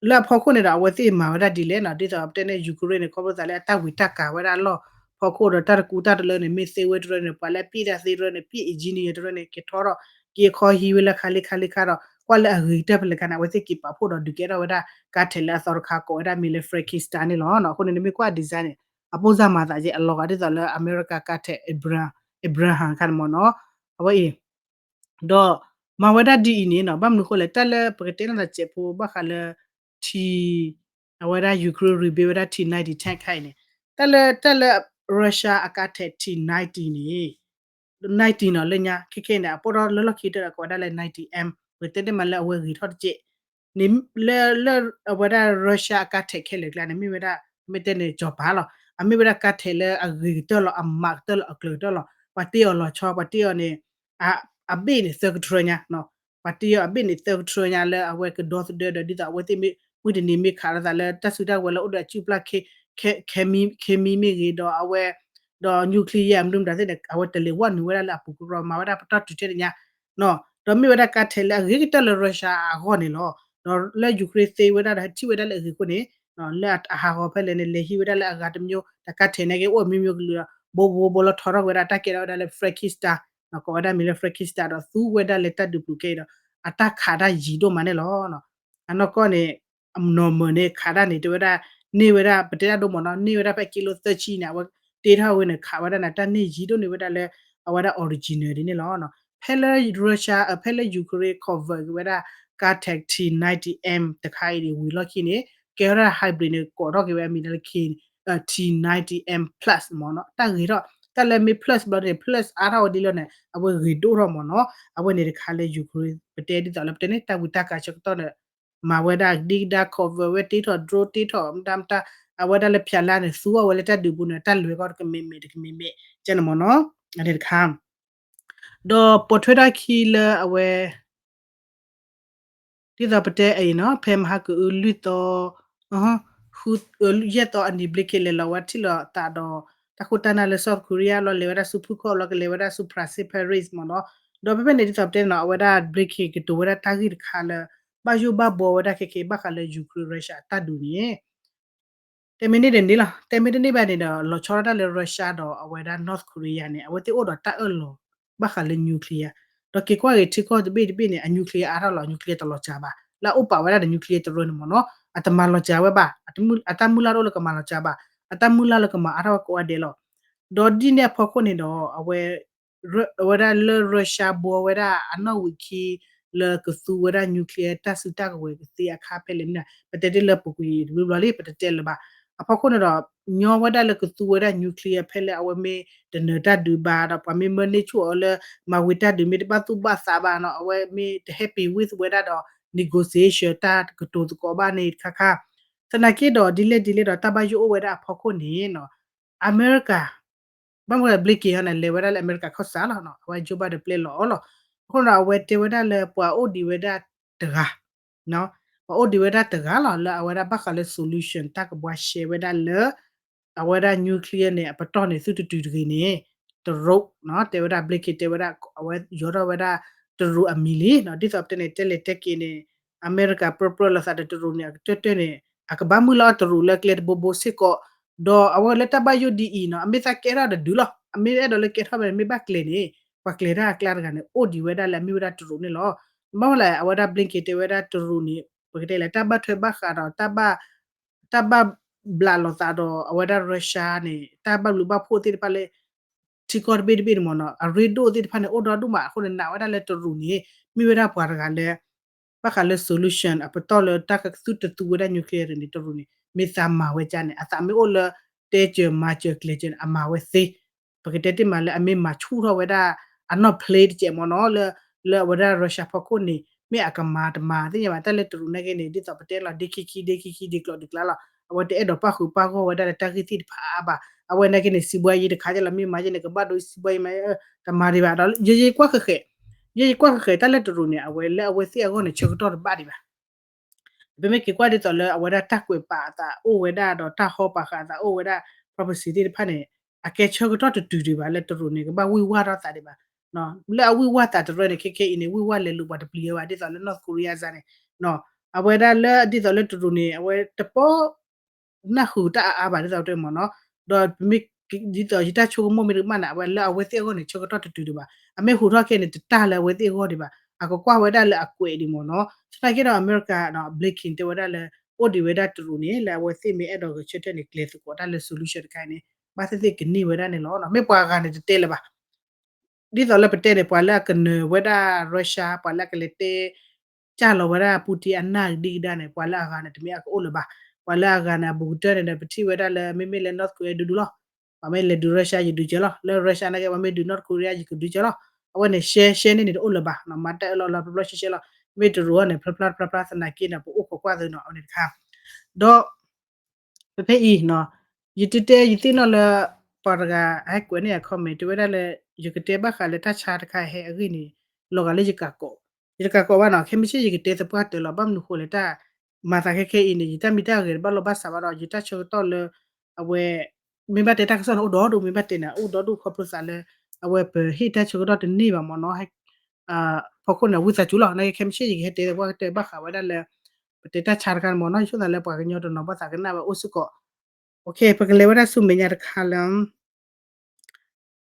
လၢအဖီခိၣ်န့ၣ်ဒီး အဝဲသ့ၣ်မၤဝဲဒၣ်ဒ်လဲၣ်နီၤ, ဒ်သိးပတဲန့ၣ် Ukraine န့ၣ် ခီဖျိသးလၢအတၢ်ဝံၤတၢ်ကၤဝဲဒၣ်အလီၢ်ဖီခိၣ်ဒီး တၢ်တကူတၢ်တလၢန့ၣ် မ့ၢ်သ့ဝဲတရၢန့ၣ် ပှၤလၢအပျဲၢ်တၢ်သ့တရၢန့ၣ် ပျဲၢ် engineer တရၢန့ၣ် က့ၤထီၣ်ထီၣ် က့ၤခီဟံးဝဲလၢခါလံခါလံခါဒီး ကွၢ်လၢအဂ့ၤကတၢၢ်ဖဲလဲၣ်ခါန့ၣ် အဝဲသ့ၣ်က့ၤပာ်ဖှိၣ်ဒီးဒုးကဲထီၣ်ဝဲဒၣ် ကါထဲးလၢအသီတခါ ကိးဝဲဒၣ်မံၤလၢ Frankenstein န့ၣ်လီၤ. အဃိန့ၣ် နမ့ၢ်ကွၢ် design န့ၣ် အပိၢ်စၢ်မၤသးကဲအလီၤဂာ်ဒ်သိးလၢ အမဲရကၤကါထဲး Abraham ခါန့ၣ်မ့ၢ်နီၤ, အဝဲအံၤ ဒီးမၤဝဲဒၣ်ဒ်အံၤန့ၣ်နီၤ, ဘၣ်မနုၤအဃိလဲၣ် တၢ်လၢပကတဲနီၢ်သးစဲးဖိဘၣ်ဃးလၢ ထံ အဝဲဒၣ် Ukraine rebuild ဝဲဒၣ် T ninety tank ခါအံၤန့ၣ် တၢ်လၢ တၢ်လၢ Russia အကါထဲး T ninety န့ၣ် ninety နီၤ လၢညါ ခဲခဲန့ၣ် အပိၢ်ထီၣ်လၢလီၢ်ခံတၢ်ဒီး ကိးဝဲဒၣ်လၢ ninety M ပတဲဒ်မးလၢအဝဲဂ့ၤထီၣ်တက့ၢ် န့ၣ် လၢ လၢအဝဲဒၣ် Russia အကါထဲးခဲလၢာ်ကျါန့ၣ် မ့ၢ်ဝဲဒၣ် မ့ၢ်တဲန့ၣ် ကၠီၤပၤလီၤ. အမ့ၢ်ဝဲဒၣ်ကါထဲးလၢအဂ့ၤကတၢၢ်လီၤ အမးကတၢၢ်လီၤ အကျၢၤကတၢၢ်လီၤ. ပှၤတ့အီၤလီၤဆီ ပှၤတ့အီၤန့ၣ် အဘ့ၣ်န့ၣ်သၢကထြၢညါ ပှၤတ့အီၤအဘ့ၣ်န့ၣ်သၢကထြၢညါ လၢအဝဲကဒီသဒၢဒီး ဒ်သိးအဝဲသ့ၣ်မ့ၢ် မုၢ်တနံၤမ့ၢ်ခးလိာ်သးလၢတၢ်စုတၢ်ကဝဲၤလၢအိၣ်ဒီးအစုပျၢ် ခဲမံမ့ၢ်ဂ့ၤ ဒီးအဝဲ ဒီး nuclear အမနုၤမတၤသ့ၣ်န့ၣ် အဝဲတလဲၤဝဲနုာ်ဝဲဒၣ်လၢအပူၤကရၢ မၤဝဲဒၣ်ပတီၢ်တုၤထဲန့ၣ်ညါ ဒီးမ့ၢ်ဝဲဒၣ်ကါထဲးလၢအဂ့ၤကတၢၢ်လၢ Russia အဂီၢ်န့ၣ်လီၤ. ဒီးလၢ Ukraine သ့ဝဲဒၣ်ဒီးထံၣ်ဝဲဒၣ်လၢအဂ့ၤအဃိန့ၣ် လၢအဟးဂီၤဖဲလဲၣ်န့ၣ် လဲၤဟံးဝဲဒၣ်လၢအဂၤတမျိုး တၢ်ကါထဲးန့ၣ်က့ အိၣ်အမျိုးမျိုးကလုာ်ဒီး ဘိဘိဘိလီၤထီထီၣ်က့ၤဝဲဒၣ် တၢ်ကဲထီၣ်ဝဲဒၣ်လၢ Frankenstein ကိးဝဲဒၣ်မံၤလၢ Frankenstein ဒီးသူဝဲဒၣ်လၢတၢ်ဒုးပူၤခဲအံၤဒီး အတၢ်ခးတၢ်ယံၤဒိၣ်မးန့ၣ်လီၤ. အနီၢ်ကီၢ်န့ၣ် အနီၢ်မၢၢ်န့ၣ် ခးတၢ်န့ၣ် တဲဝဲဒၣ် န့ၢ်ဝဲဒၣ် ပတဲတၢ်ဒိၣ်မးနီၤ န့ၢ်ဝဲဒၣ်ဖဲကံလိသၢဆံန့ၣ် အဝဲတ့ထီၣ်ဝဲန့ၣ် ခးဝဲဒၣ်န့ၣ် တၢ်န့ၢ်ယံၤဒိၣ်န့ၢ်ဝဲဒၣ်လၢ အဝဲဒၣ် original ဒ်န့ၣ်လီၤ. ဖဲလၢ Russia ဖဲလၢ Ukraine cover က့ၤဝဲဒၣ် ကါထဲး T ninety M တခါအံၤန့ၣ် ဝံၤလီၢ်ခံန့ၣ် ကဲဝဲဒၣ် hybrid န့ၣ် ကိးထီၣ်က့ၤဝဲအမံၤလၢ T ninety M plus မ့ၢ်နီၤ တၢ်ဂ့ၤထီၣ် တၢ်လၢမ့ၢ် plus ဘျီန့ၣ် plus အါထီၣ်ဝဲဒ်လီၤန့ၣ် အဝဲဂ့ၤဒိၣ်ထီၣ်မ့ၢ်နီၤ အဝဲန့ၣ်တခါလၢ Ukraine ပတဲဒ်သိးလၢပတဲန့ၣ် တၢ်ဝံတၢ်ကၤဆၢကတီၢ်န့ၣ် မၤဝဲဒၣ်ဒ်ကဒါ cover ဝဲတ့ထီၣ် drone တ့ထီၣ် မတၤမတၤ အဝဲဒၣ်လၢဖၠးလါန့ၣ် သူအီၤဝဲလၢတၢ်ဒုးပူၤန့ၣ် တၢ်လွဲၤကီၢ်တကမ့ၢ်မ့ၢ်တကမ့ၢ်မ့ၢ် ကန့ၣ်မ့ၢ်နီၤ အန့ၣ်တခါ ဒီးပိာ်ထွဲထီၣ်ခံလၢအဝဲ ဒ်သိးပတဲအံၤနီၤ ဖဲမဟါကအုလွံၢ်သီ ဃ ယဲၢ်သီအနံၤ Blinken လဲၤလီၤဝဲထံၣ်လိာ်သးဒီး တၢ်ခိၣ်တၢ်နၢ်လၢ South Korea ဘျီ လဲၤဝဲဒၣ်ဆူဖုခီၣ် ဘျီကလဲၤဝဲဒၣ်ဆူ France Paris မ့ၢ်နီၤ. ဒီးဖဲဖဲန့ၣ်ဒ်သိးပတဲနီၤ အဝဲဒၣ် Blinken ကတိၤဝဲဒၣ်တၢ်ဂ့ၢ်တခါလၢ ဘၣ်ယိၣ်ဘၣ်ဘှီဝဲဒၣ်ခဲက့ ဘၣ်ဃးလၢ Ukraine Russia အတၢ်ဒုးန့ၣ် တဲမ့ၢ်န့ၢ်ဒီးန့ၢ်လီၤ, တဲမ့ၢ်တန့ၢ်ဘၣ်န့ၣ်ဒီး လီၤဆီဒၣ်တၢ်လၢ Russia ဒီးအဝဲဒၣ် North Korea န့ၣ် အဝဲသ့ၣ်အိၣ်ဒီးတၢ်အၢၣ်လီၤ ဘၣ်ဃးလၢ nuclear ဒီးက့ၤကွၢ်က့ၤထံကီၢ်တဘ့ၣ်တဘ့ၣ်န့ၣ် အ nuclear အါထီၣ်လီၤ, nuclear တလီၤစှၤဘၣ်, လၢအအိၣ်ပာ်ဝဲဒၣ်ဒီး nuclear တရၢန့ၣ်မ့ၢ်နီၤ အတမၤလီၤစှၤဝဲဘၣ်, အတၢ်မုၢ်လၢ်တအိၣ်လၢကမၤလီၤစှၤဘၣ်, အတၢ်မုၢ်လၢ်လၢကမၤအါထီၣ်ဝဲကိးဂၤဒဲးလီၤ. ဒီးဒ်န့ၣ်အဖီခိၣ်န့ၣ်ဒီး အဝဲ အဝဲဒၣ်လၢ Russia ဘှီဝဲဒၣ်အနီၣ်ဝံာ်ခံ လၢကသူဝဲဒၣ် nuclear တၢ်စုတၢ်ကဝဲၤကသ့အခါဖဲလဲၣ်မ့ၢ် ပတဲတ့ၢ်လၢပူၤကွံာ်တဘျီဘျီလံ ပတတဲလၢၤဘၣ်. အဖီခိၣ်န့ၣ်ဒီး ညီဝဲဒၣ်လၢကသူဝဲဒၣ် nuclear ဖဲလၢအဝဲမ့ၢ်တနၢၤတၢ်ဒုးဘၣ်ဒီး ပှၤမ့ၢ်မၢန့ၢ်ဆူၣ်အီၤလၢ မၤဝံၤတၢ်ဒုးမ့ၢ်တဘၣ်သူၣ်ဘၣ်သးဘၣ်နီၤ အဝဲမ့ၢ်တ happy with ဝဲဒၣ်ဒီး negotiation တၢ်ကတိၤသကိးဘၣ်န့ၣ်တခါခါ သနာ်က့ဒီး ဒ်လဲၣ်ဒ်လဲၣ်ဒီး တၢ်ဘၣ်ယိၣ်အိၣ်ဝဲဒၣ်အဖီခိၣ်န့ၣ်နီၤ အမဲရကၤ ဘၣ်မနုၤ Blinken ဟီန့ၣ် လဲၤဝဲဒၣ်လၢအမဲရကၤကီၢ်စဲၣ်လီၤနီၤ အဝဲ Joe Biden ပျဲလီၤအီၤလီၤ. အဃိဒီး အဝဲတဲဝဲဒၣ်လၢပှၤအိၣ်ဒံးဝဲဒၣ်တဂၤ ပှၤအိၣ်ဒံးဝဲဒၣ်တဂၤလီၤ လၢအဝဲဒၣ်ဘၣ်ဃးလၢ solution တၢ်ကဘှါရှဲဝဲဒၣ်လၢ အဝဲဒၣ် nuclear န့ၣ် အပတီၢ်န့ၣ် သုတတုၤတဂ့ၤန့ၣ် တရူးနီၤ တဲဝဲဒၣ် Blinken တဲဝဲဒၣ် အဝဲယီၤထီၣ်ဝဲဒၣ်တရူးအမံၤလံနီၤ ဒ်သိးပတဲန့ၣ် တဲလဲၤတဲက့ၤန့ၣ် အမဲရကၤပြၢပြၢလိာ်သးဒီးတရူးန့ၣ် အကတၢၢ်တၢၢ်န့ၣ် အကဘၣ်မုၢ်လၢ်အီၣ်တရူးလၢကျဲတဘိဘိစ့ၢ်ကီး ဒီးအဝဲလၢတၢ်ဘၣ်ယိၣ်ဒ်အံၤနီၤ အမ့ၢ်သးကဲထီၣ်တဒုလီၤ အမ့ၢ်အဲၣ်ဒိးလၢကဲထီၣ်ဖဲန့ၣ် မ့ၢ်ဘၣ်ကျဲၤန့ၣ် ပှၤကျဲၤတၢ်အကျါတဂၤန့ၣ် အိၣ်ဒံးဝဲဒၣ်လၢအမ့ၢ်ဝဲဒၣ်တရူးန့ၣ်လီၤ. ဘၣ်မနုၤလဲၣ် အဝဲဒၣ် Blinken တဲဝဲဒၣ်တရူးန့ၣ် ပကတဲလဲၣ် တၢ်ဘၣ်ထွဲဘၣ်ဃးဒီး တၢ်ဘၣ်ဘျးလိာ်သးဒီးအဝဲဒၣ် Russia န့ၣ် တၢ်ဘၣ်ဘျုးဘၣ်ဖှိၣ်သ့ၣ်တဖၣ်လၢ ထံကီၢ်တဘ့ၣ်တဘ့ၣ်န့ၣ်မ့ၢ်နီၤ အရ့ဒိၣ်သ့ၣ်တဖၣ်န့ၣ် အိၣ်ဒီဒူၣ်မး အဃိန့ၣ် နာ်ဝဲဒၣ်လၢတရူးန့ၣ် မ့ၢ်ဝဲဒၣ်ပှၤတဂၤလၢ ဘၣ်ဃးလၢ solution အပတီၢ်လၢတၢ်ကသုတသူဝဲဒၣ် nuclear န့ၣ် တရူးန့ၣ် မ့ၢ်သးမၤဝဲကါန့ၣ် အသးမ့ၢ်အိၣ်လၢ တဲစၢၤမၤစၢၤကျဲၤစၢၤန့ၣ် အမၤဝဲသ့ ပကတဲတ့ၢ်မးလၢအမ့ၢ်မၤဆူၣ်ထီၣ်ဝဲဒၣ် အနီၢ်ဖျ့တကဲးမ့ၢ်နီၤ လၢ လၢအဝဲဒၣ် Russia ဖီခိၣ်န့ၣ် မ့ၢ်အကမၤတမၤသ့ၣ်ညါဘၣ် တၢ်လၢတရူးနာ်က့န့ၣ် ဒ်သိးပတဲလီၤ ဒ့ခံခံ ဒ့ခံခံ ဒ့ကျိးဒ့ကျါလီၤ အဝဲတအဲၣ်ဒိးပၣ်ဃုာ်ပၣ်ဂီၢ်ဝဲဒၣ်လၢတၢ်ဂ့ၢ်သ့ၣ်တဖၣ်အါအါဘၣ် အဝဲနာ်က့န့ၣ် စံးဘှါယံၤတခါကလီၤ မ့ၢ်မၤယဲန့ၣ် ကဘၣ်ဒိစံးဘှါယံၤမး တမၤဒံးဘၣ်ဒီး ယဲယကွၢ်ဃဲးဃဲး ယဲယကွၢ်ဃဲးဃဲး တၢ်လၢတရူးန့ၣ် အဝဲလၢအဝဲသ့ၣ်အဂီၢ်န့ၣ် ဆၢကတီၢ်တဘၣ်ဒံးဘၣ် ပမ့ၢ်က့ၤကွၢ်ဒ်သိးလၢအဝဲဒၣ်တၢ်ကွဲးပာ်အသးအိၣ်ဝဲဒၣ်ဒီးတၢ်ဟီပာ်ဃာ်အသးအိၣ်ဝဲဒၣ် prophecy သ့ၣ်တဖၣ်န့ၣ် အကဲဆၢကတီၢ်တတုၤဒံးဘၣ်လၢတရူးန့ၣ် ကဘၣ်ဝံၢ်ဝၢ်ထီၣ်သးဒံးဘၣ် လၢအဝံၢ်ဝၢ်သးတရၢန့ၣ် ခဲခဲအံၤန့ၣ် ဝံၢ်ဝၢ်လဲၤလိာ်ပှၤတပျံၤဝဲဘၣ် ဒ်သိးလၢ North Korea စါန့ၣ် အဝဲဒၣ်လၢဒ်သိးလၢတရူးန့ၣ် အဝဲတပီ နၢ်ဟူတၢ်အါအါဘၣ် ဒ်သိးတဲမ့ၢ်နီၤ ဒီးပမ့ၢ် ဒ်သိးယတၢ်ဆိကမိၣ်မ့ၢ်တကမၣ်န့ၣ် အဝဲလၢအဝဲသ့ၣ်အဂီၢ်န့ၣ် ဆၢကတီၢ်တတုၤဒံးဘၣ် အမ့ၢ်ဟူးထီၣ်ခဲန့ၣ် တတၢ်လၢအဝဲသ့ၣ်အဂီၢ်ဒံးဘၣ် အကကွၢ်ဝဲဒၣ်လၢအကွဲးဒံးမ့ၢ်နီၤ သနာ်က့ဒီး အမဲရကၤ Blinken တဲဝဲဒၣ်လၢ အိၣ်ဒံးဝဲဒၣ်တရူးန့ၣ် လၢအဝဲသ့ၣ်မ့ၢ်အဲၣ်ဒိးဂဲၤဆၢထၢၣ်န့ၣ် ကျဲၤသကိးတၢ်လၢ solution တခါအံၤန့ၣ် ဘၣ်သ့ၣ်သ့ၣ်ကန့ၢ်ဝဲဒၣ်န့ၣ်လီၤ မ့ၢ်ပှၤဂၤန့ၣ်တတဲလၢၤဘၣ် ဒ်သိးလၢပတဲန့ၣ် ပှၤလၢအကနၢၤဝဲဒၣ် Russia ပှၤလၢအကလဲၤတဲ ကၢ်လီၤဝဲဒၣ် Putin အနၢ်ကဒံကဒါန့ၣ် ပှၤလၢအဂၤန့ၣ် တမ့ၢ်အကအိၣ်လၢၤဘၣ် ပှၤလၢအဂၤန့ၣ် အဘူးကတၢၢ်န့ၣ်ဒီး ပထံၣ်ဝဲဒၣ်လၢ မ့မ့ၢ်လၢ North Korea ဒူဒူလီၤ ပှၤမ့ၢ်လဲၤဒုး Russia ယဒုးကဲလီၤ လၢ Russia နာ်က့ ပှၤမ့ၢ်ဒုး North Korea ယကဒုးကဲလီၤ အဝဲန့ၣ် ရှဲရှဲန့ၣ်န့ၣ် တအိၣ်လၢၤဘၣ် မၤတၢ်အၢၣ်လီၤလီၤ ဖျါဖျါရှဲရှဲလီၤ မ့ၢ်တရူးအီၤန့ၣ် ဖျါဖျါဖျါဖျါသနာ်က့န့ၣ် ပအိၣ်ခိးကွၢ်သ့နီၤ အဝဲန့ၣ်တခါ ဒီး ဖဲဖဲအံၤနီၤ ယတတဲ ယသ့ၣ်နီၣ်လၢ ပှၤတဂၤဟဲကွဲးန့ၢ်ယၤ comment တဲဝဲဒၣ်လၢ ယကတဲဘၣ်ဃးလၢတၢ်ဆါတခါဟဲအဂ့ၢ်န့ၣ် လီၤဂာ်လၢယကးကိး ယတကးကိးဘၣ်နီၤ ခဲမုၢ်ဆ့ၣ်ယကတဲသပှၢ်တၢၢ်လီၤ ဘၣ်မနုၤဃိလဲၣ်တၢ် မၤသးခဲခဲအံၤန့ၣ် ယတၢ်မံတၢ်ဂဲၤတဘၣ်လိာ်ဘၣ်စးဘၣ်ဒီး ယတၢ်ဆၢကတီၢ်လၢ အဝဲ မ့ၢ်ဘၣ်တဲတၢ်ကစီၣ်န့ၣ် အိၣ်ဒီဒူၣ် မ့ၢ်ဘၣ်တဲန့ၣ် အိၣ်ဒီဒူၣ်ခီဖျိသးလၢ အဝဲပဟ့ၣ်တၢ်ဆၢကတီၢ်တန့ၢ်ဘၣ်မ့ၢ်နီၤ ဖီခိၣ်န့ၣ် ဝံသးစူၤလီၤ နာ်က့ခဲမုၢ်ဆ့ၣ်ယကဟဲတဲသပှၢ်တၢၢ်ဘၣ်ဃးဝဲဒၣ်လၢ ပတဲတၢ်ဆါတခါန့ၣ်မ့ၢ်နီၤ ယဆိသးလၢပှၤကညီတနီၤဘၣ်သးကနၣ်ဝဲအိၣ်စ့ၢ်ကီး ပကလဲၤဝဲဒၣ်ဆူမဲာ်ညါတခါလၢ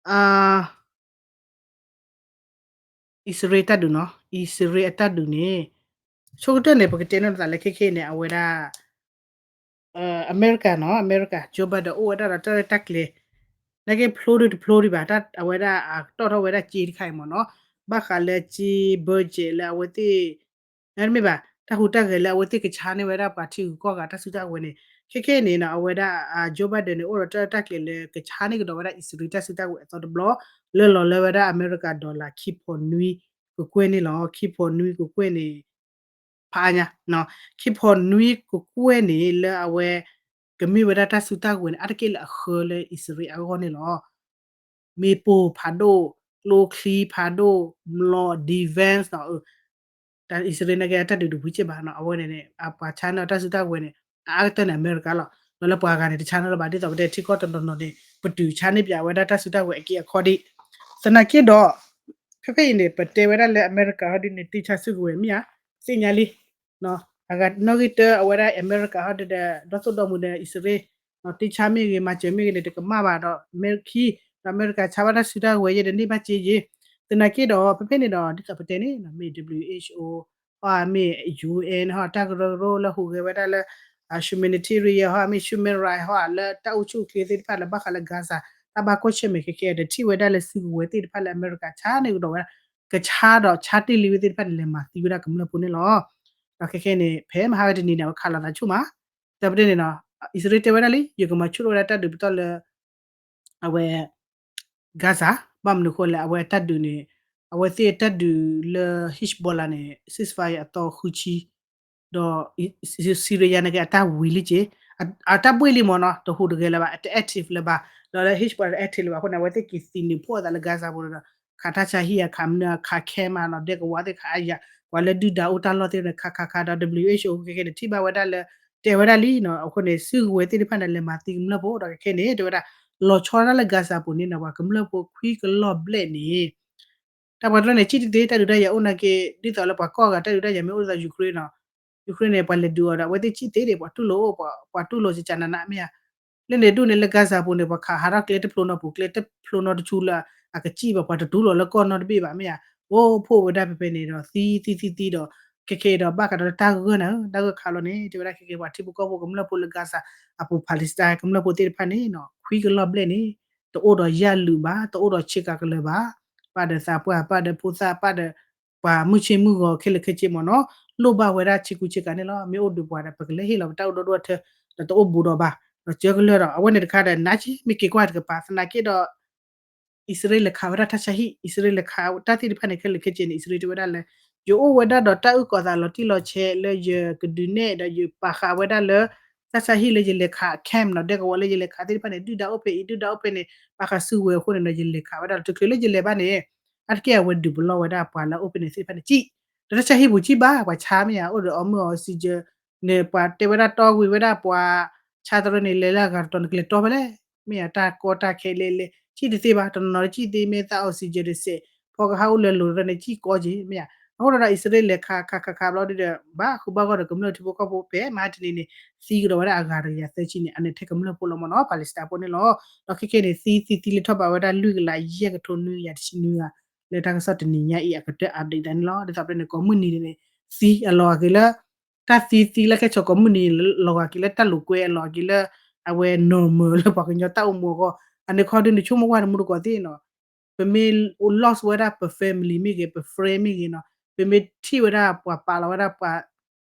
အံၣ်စရ့လးတၢ်ဒုးနီၤ အံၣ်စရ့လးအတၢ်ဒုးန့ၣ် ဆိကတၢၢ်န့ၣ် ပကတဲန့ၢ်သးလၢခဲခဲအံၤန့ၣ် အဝဲဒၣ် အမဲရကၤနီၤ အမဲရကၤ Joe Biden အိၣ်ဝဲဒၣ်ဒီးတၢ်ရဲၣ်တၢ်ကျဲၤ နာ်က့ဖျိဒုတဖျိဒံးဘၣ် အဝဲဒၣ်အကတီၢ်ထီၣ်ဝဲဒၣ်စ့တခါအံၤမ့ၢ်နီၤ ဘၣ်ဃးလၢစ့ budget လၢအဝဲသ့ၣ် တမ့ၢ်ဘၣ် တၢ်ဟူးတၢ်ဂဲၤလၢအဝဲသ့ၣ်ကဆါန့ၢ်ဝဲဒၣ်ပှၤထံဂုၤကီၢ်ဂၤတၢ်စုတၢ်ကဝဲၤန့ၣ် ခဲခဲအံၤန့ၣ်နီၤ အဝဲဒၣ် Joe Biden န့ၣ် အိၣ်ဒီးတၢ်ရဲၣ်တၢ်ကျဲၤလၢကဆါန့ၢ်ကဒီးဝဲဒၣ်အံၣ်စရ့လးတၢ်စုတၢ်ကဝဲၤအသီတဘျီ လၢလီၤလၢဝဲဒၣ်အမဲရကၤ dollar ခံဖီနွံကကွဲၢ်န့ၣ်လီၤ ခံဖီနွံကကွဲၢ်န့ၣ် ဖးအါညါ ခံဖီနွံကကွဲၢ်န့ၣ် လၢအဝဲ ကမ့ၢ်ဝဲဒၣ်တၢ်စုတၢ်ကဝဲၤန့ၣ် အါတက့ၢ်လၢအဃၢလၢအံၣ်စရ့လးအဂီၢ်န့ၣ်လီၤ မ့ၣ်ပိၢ်ဖးဒိၣ် ကျိချံဖးဒိၣ် မျိာ် defense နီၤ တၢ်အံၣ်စရ့လးနာ်က့အတၢ်ဒုးတဝံၤစ့ၢ်ဘၣ်နီၤ အဝဲန့ၣ်န့ၣ် အပှၤဆါန့ၢ်အတၢ်စုတၢ်ကဝဲၤန့ၣ် အအါကတၢၢ်န့ၣ် အမဲရကၤလီၤ. ဒီးလၢပှၤဂၤန့ၣ် တဆါန့ၢ်လၢၤဘၣ် ဒ်သိးပတဲထံကီၢ်တနီၤနီၤန့ၣ် ပတုာ်ဆါန့ၢ်ပၠးဝဲဒၣ်တၢ်စုတၢ်ဝဲၤအက့အခီဒံး. သနာ်က့ဒီး ဖဲဖဲအံၤန့ၣ် ပတဲဝဲဒၣ်လၢအမဲရကၤဟီဒ်န့ၣ် တ့ဆါစုကဝဲၤမ့ၢ်ဧါ, သ့ၣ်ညါလံ အဂၤနီၣ်ဂံၢ်တၢ အဝဲဒၣ်အမဲရကၤဟီဒ်ဒီး ဒီသိၣ်ဒီမုၣ်ဒီးအံၣ်စရ့လး တ့ဆါမ့ၢ်ဂ့ၤ မၤစၢၤမ့ၢ်ဂ့ၤန့ၣ် တကမၣ်ဘၣ်ဒီး အမဲရခံ ဒီးအမဲရကၤဆါဘၣ်တၢ်စုတၢ်ဝဲၤယဲဒီးန့ၢ်ဘၣ်စ့ယ့ၤ. သနာ်က့ဒီး ဖဲဖဲန့ၣ်ဒီး ဒ်သိးပတဲန့ၣ် မ့ၢ် WHO ဟီ မ့ၢ် ယူအ့ၣ် ဟီ တၢ်ကရၢကရိလၢဟူးဂဲၤဝဲဒၣ်လၢ humanitarian ဟီ မ့ၢ် human right ဟီ လၢတၢ်အိၣ်ဆူၣ်အိၣ်ချ့သ့ၣ်တဖၣ်လၢဘၣ်ဃးလၢ Gaza တၢ်ဘၣ်ကွၢ်ဆၢၣ်မဲာ်ခဲခဲဒီး ထံၣ်ဝဲဒၣ်လၢစုကဝဲၤသ့ၣ်တဖၣ်လၢအမဲရကၤဆါန့ၢ်ကဒီးဝဲဒၣ် ကဆါဒီးဆါတ့ၢ်လံဝဲသ့ၣ်တဖၣ်န့ၣ် လဲၤမၤသံဝဲဒၣ်ကမျၢၢ်ဖိန့ၣ်လီၤ. ဒီးခဲခဲန့ၣ် ဖဲမဟါကတနံၤန့ၣ် အဝဲခးလိာ်သးဆူၣ်မး, ဒီးပတဲန့ၣ်ဒီး အံၣ်စရ့လးတဲဝဲဒၣ်လံ ယကမၤဆူၣ်ထီၣ်ဝဲဒၣ်တၢ်ဒုးပတီၢ်လၢ အဝဲ Gaza ဘၣ်မနုၤအဃိလဲၣ် အဝဲတၢ်ဒုးန့ၣ် အဝဲသ့ၣ်တၢ်ဒုးလၢ Hezbollah န့ၣ် ceasefire အသီဃုဆံ ဒီး Syria န့ၣ်က့ အတၢ်ဝံၤလံက့ၤ အတၢ်ဘှ့ၣ်လံမ့ၢ်နီၤ တဟူးတဂဲၤလၢၤဘၣ် အတ active လၢၤဘၣ် ဒီးလၢ Hezbollah တ active လၢၤဘၣ်အဃိန့ၣ် အဝဲသ့ၣ်က့ၤသံနုာ်ဖှိၣ်အသးလၢ Gaza ပူၤဒီး ခးတၢ်ဆါဟံၣ်အခးမနုၤအခးခဲမးနီၤ ဒဲကဝီၤသ့ၣ်ခးအယၤ ပှၤလၢဒုၣ်ဒါအိၣ်တၢ်လီၢ်သ့ၣ်န့ၣ် ခးခးခးဒီး WHO ခဲခဲန့ၣ် ထံၣ်ဘၣ်ဝဲဒၣ်လၢ တဲဝဲဒၣ်လံနီၤ အဃိန့ၣ် စုကဝဲၤသ့ၣ်တဖၣ်န့ၣ် လဲၤမၤသံကမျၢၢ်ဖိဒီးခဲခဲန့ၣ် တဲဝဲဒၣ် လီၤဆီဒၣ်လၢ Gaza ပူၤန့ၣ်နီၤ ပှၤကမျၢၢ်ဖိခွံကလီၢ်ဘျဲၣ်န့ၣ် တၢ်ပှၤတရၢန့ၣ် စံၣ်တသ့ တၢ်ဒုးတၢ်ယၤအိၣ်နာ်က့ ဒ်သိးလၢပှၤကီၢ်ဂၤတၢ်ဒုးတၢ်ယၤမ့ၢ်အိၣ်ဒ်သိး Ukraine နီၤ Ukraine န့ၣ် ပှၤလဲၤဒုးအီၤဒီး အဝဲသ့ၣ်စံၣ်သ့ဒံး ပှၤတူၢ်လိာ်အိၣ် ပှၤတူၢ်လိာ်စကနနမ့ၢ်ဧါ လၢန့ၣ်ဒူၣ်န့ၣ်လၢ Gaza ပူၤန့ၣ် ပှၤခးဟးထီၣ်ကျဲတဖျိနီတပူၤ ကျဲတဖျိနီတဆူလၢ အကစံၣ်ဘၣ် ပှၤတတူၢ်လိာ်လၢကီၢ်နီတဘ့ၣ်ဘၣ်မ့ၢ်ဧါ အိၣ်ဖှိၣ်ဝဲဒၣ်ဖဲဖဲန့ၣ်ဒီး သံသံသံသံဒီး ခဲခဲဒီးဘၣ်ဃးဒီးတၢ်ဂၢၢ်န့ၣ် တၢ်ဂၢၢ်ခးလီၤန့ၣ် တဲဝဲဒၣ်ခဲခဲပှၤထံဖိကီၢ်ဖိကမျၢၢ်ဖိလၢ Gaza အပူၤ Palestine ကမျၢၢ်ဖိသ့ၣ်တဖၣ်န့ၣ်နီၤ ခွံကလီၢ်ဘျဲၣ်န့ၣ် တအိၣ်ဒီးယၢ်လုာ်ဘၣ် တအိၣ်ဒီးဆ့ကၤကလၢၤဘၣ် ပၣ်ဒီးသးပှၢ် ပၣ်ဒီးဖိသၣ် ပၣ်ဒီး ပှၤမုၢ်ဆ့ၣ်မုၢ်ဂီၤခဲလၢာ်ခဲဆ့မ့ၢ်နီၤ လိၣ်ဘၣ်ဝဲဒၣ်ဆ့ကူဆ့ကၤန့ၣ်လီၤ မ့ၢ်အိၣ်ဒုးပှၤဒီး ပကလဲၤဟ့ၣ်လီၤပတၢ်အိၣ်ဒိၣ်ဒိၣ်ထၢ ဒီးတအိၣ်ဘူးဒီးဘၣ် ဒီးစၢကလၢာ်ဒီး အဝဲန့ၣ်တခါဒီး နါက့ မ့ၢ်က့ၤကွၢ်တကပၤ သနာ်က့ဒီး အံၣ်စရ့လးလဲၤခးဝဲဒၣ်တၢ်ဆါဟံၣ် အံၣ်စရ့လးလဲၤခးတၢ်သ့ၣ်တဖၣ်န့ၣ် ခဲလၢာ်ခဲဆ့န့ၣ် အံၣ်စရ့လးတဲဝဲဒၣ်လၢ ယအိၣ်ဝဲဒၣ်ဒီးတၢ်အုၣ်ကီၤသးလီၤတံၢ်လီၤဆဲးလၢယကဒုးနဲၣ်ဒီးယပာ်ဃာ်ဝဲဒၣ်လၢ တၢ်ဆါဟံၣ်လၢယလဲၤခး camp နီၤ ဒဲကဝီၤလၢယလဲၤခးသ့ၣ်တဖၣ်န့ၣ် ဒုၣ်ဒါအိၣ်ဖဲအံၤ ဒုၣ်ဒါအိၣ်ဖဲန့ၣ် ဘၣ်ဃးစုကဝဲၤအဃိန့ၣ်ဒီး ယလဲၤခးဝဲဒၣ်လီၤ တချုးလၢယလဲၤဘၣ်န့ၣ် အါတက့ၢ်အဝဲဒုးပလီၢ်ဝဲဒၣ်ပှၤလၢအအိၣ်ဖဲန့ၣ်သ့ၣ်တဖၣ်န့ၣ် စံၣ် ဒီးတၢ်ဆါဟံၣ်ပူၤစံၣ်ဘၣ် ပှၤဆါမ့ၢ်ဧါ အိၣ်ဒီးအီမုၢ်အီ oxygen န့ၣ် ပှၤတဲဝဲဒၣ်တီဝံၤဝဲဒၣ်ပှၤ ဆါတရၢန့ၣ် လဲၤလၢအဂၤတတီၤန့ၣ် ကလဲၤတီဖဲလဲၣ် မ့ၢ်ဧါ တၢ်ကီတၢ်ခဲလဲၣ်လဲၣ် စံၣ်တသ့ဘၣ် တနီၤနီၤတစံၣ်သ့ မ့ၢ်သး oxygen တစဲး ဖီကဟၣ်အိၣ်လၢလိၤတရၢန့ၣ် စံၣ်ကီက့ၤ မ့ၢ်ဧါ အဃိဒီး အံၣ်စရ့လးလဲၤခးခးခးခးဘျီဒုဒီး ဘၣ်ဃုာ်ဘၣ်ဂီၢ်ဒီးကမျၢၢ်ထံဖိကီၢ်ဖိဖဲမဟါတနံၤန့ၣ် သံကဒီးဝဲဒၣ်အဂၤတကယၤသၢဆံန့ၣ် အန့ၣ်ထဲကမျၢၢ်ဖိလီၤမ့ၢ်နီၤ Palestine ဖိန့ၣ်လီၤ ဒီးခဲခဲန့ၣ် သံသံသံလၢထီၣ်ဘးဝဲဒၣ်လွံၢ်ကလးယဲၢ်ကထိနွံကယၤတဆံနွံဂၤ လၢတၢ်ကစီၣ်တနံၤညါအံၤ အကတၢၢ် update တၢ်န့ၣ်လီၤ ဒ်သိးပတဲန့ၣ် ကိးမုၢ်နံၤန့ၣ် သံအလီၤဂာ်က့ၤလၢ တၢ်သံသံလၢခဲဆီကိးမုၢ်နံၤ လီၤဂာ်က့ၤလၢတၢ်လိာ်ကွဲ အလီၤက့ၤလၢ အဝဲ normal လၢပှၤကညီတၢ်အိၣ်မူအဂီၢ် အန့ၣ်ခီဒုန့ၣ် ဆိကမိၣ်ကွၢ်တမူတကိးသ့ၣ်နီၤ ပမ့ၢ် loss ဝဲဒၣ်ပ family မ့ၢ်ဂ့ၤ ပ friend မ့ၢ်ဂ့ၤနီၤ ပမ့ၢ်ထံၣ်ဝဲဒၣ်ပှၤပာ်လီၤဝဲဒၣ်ပှၤ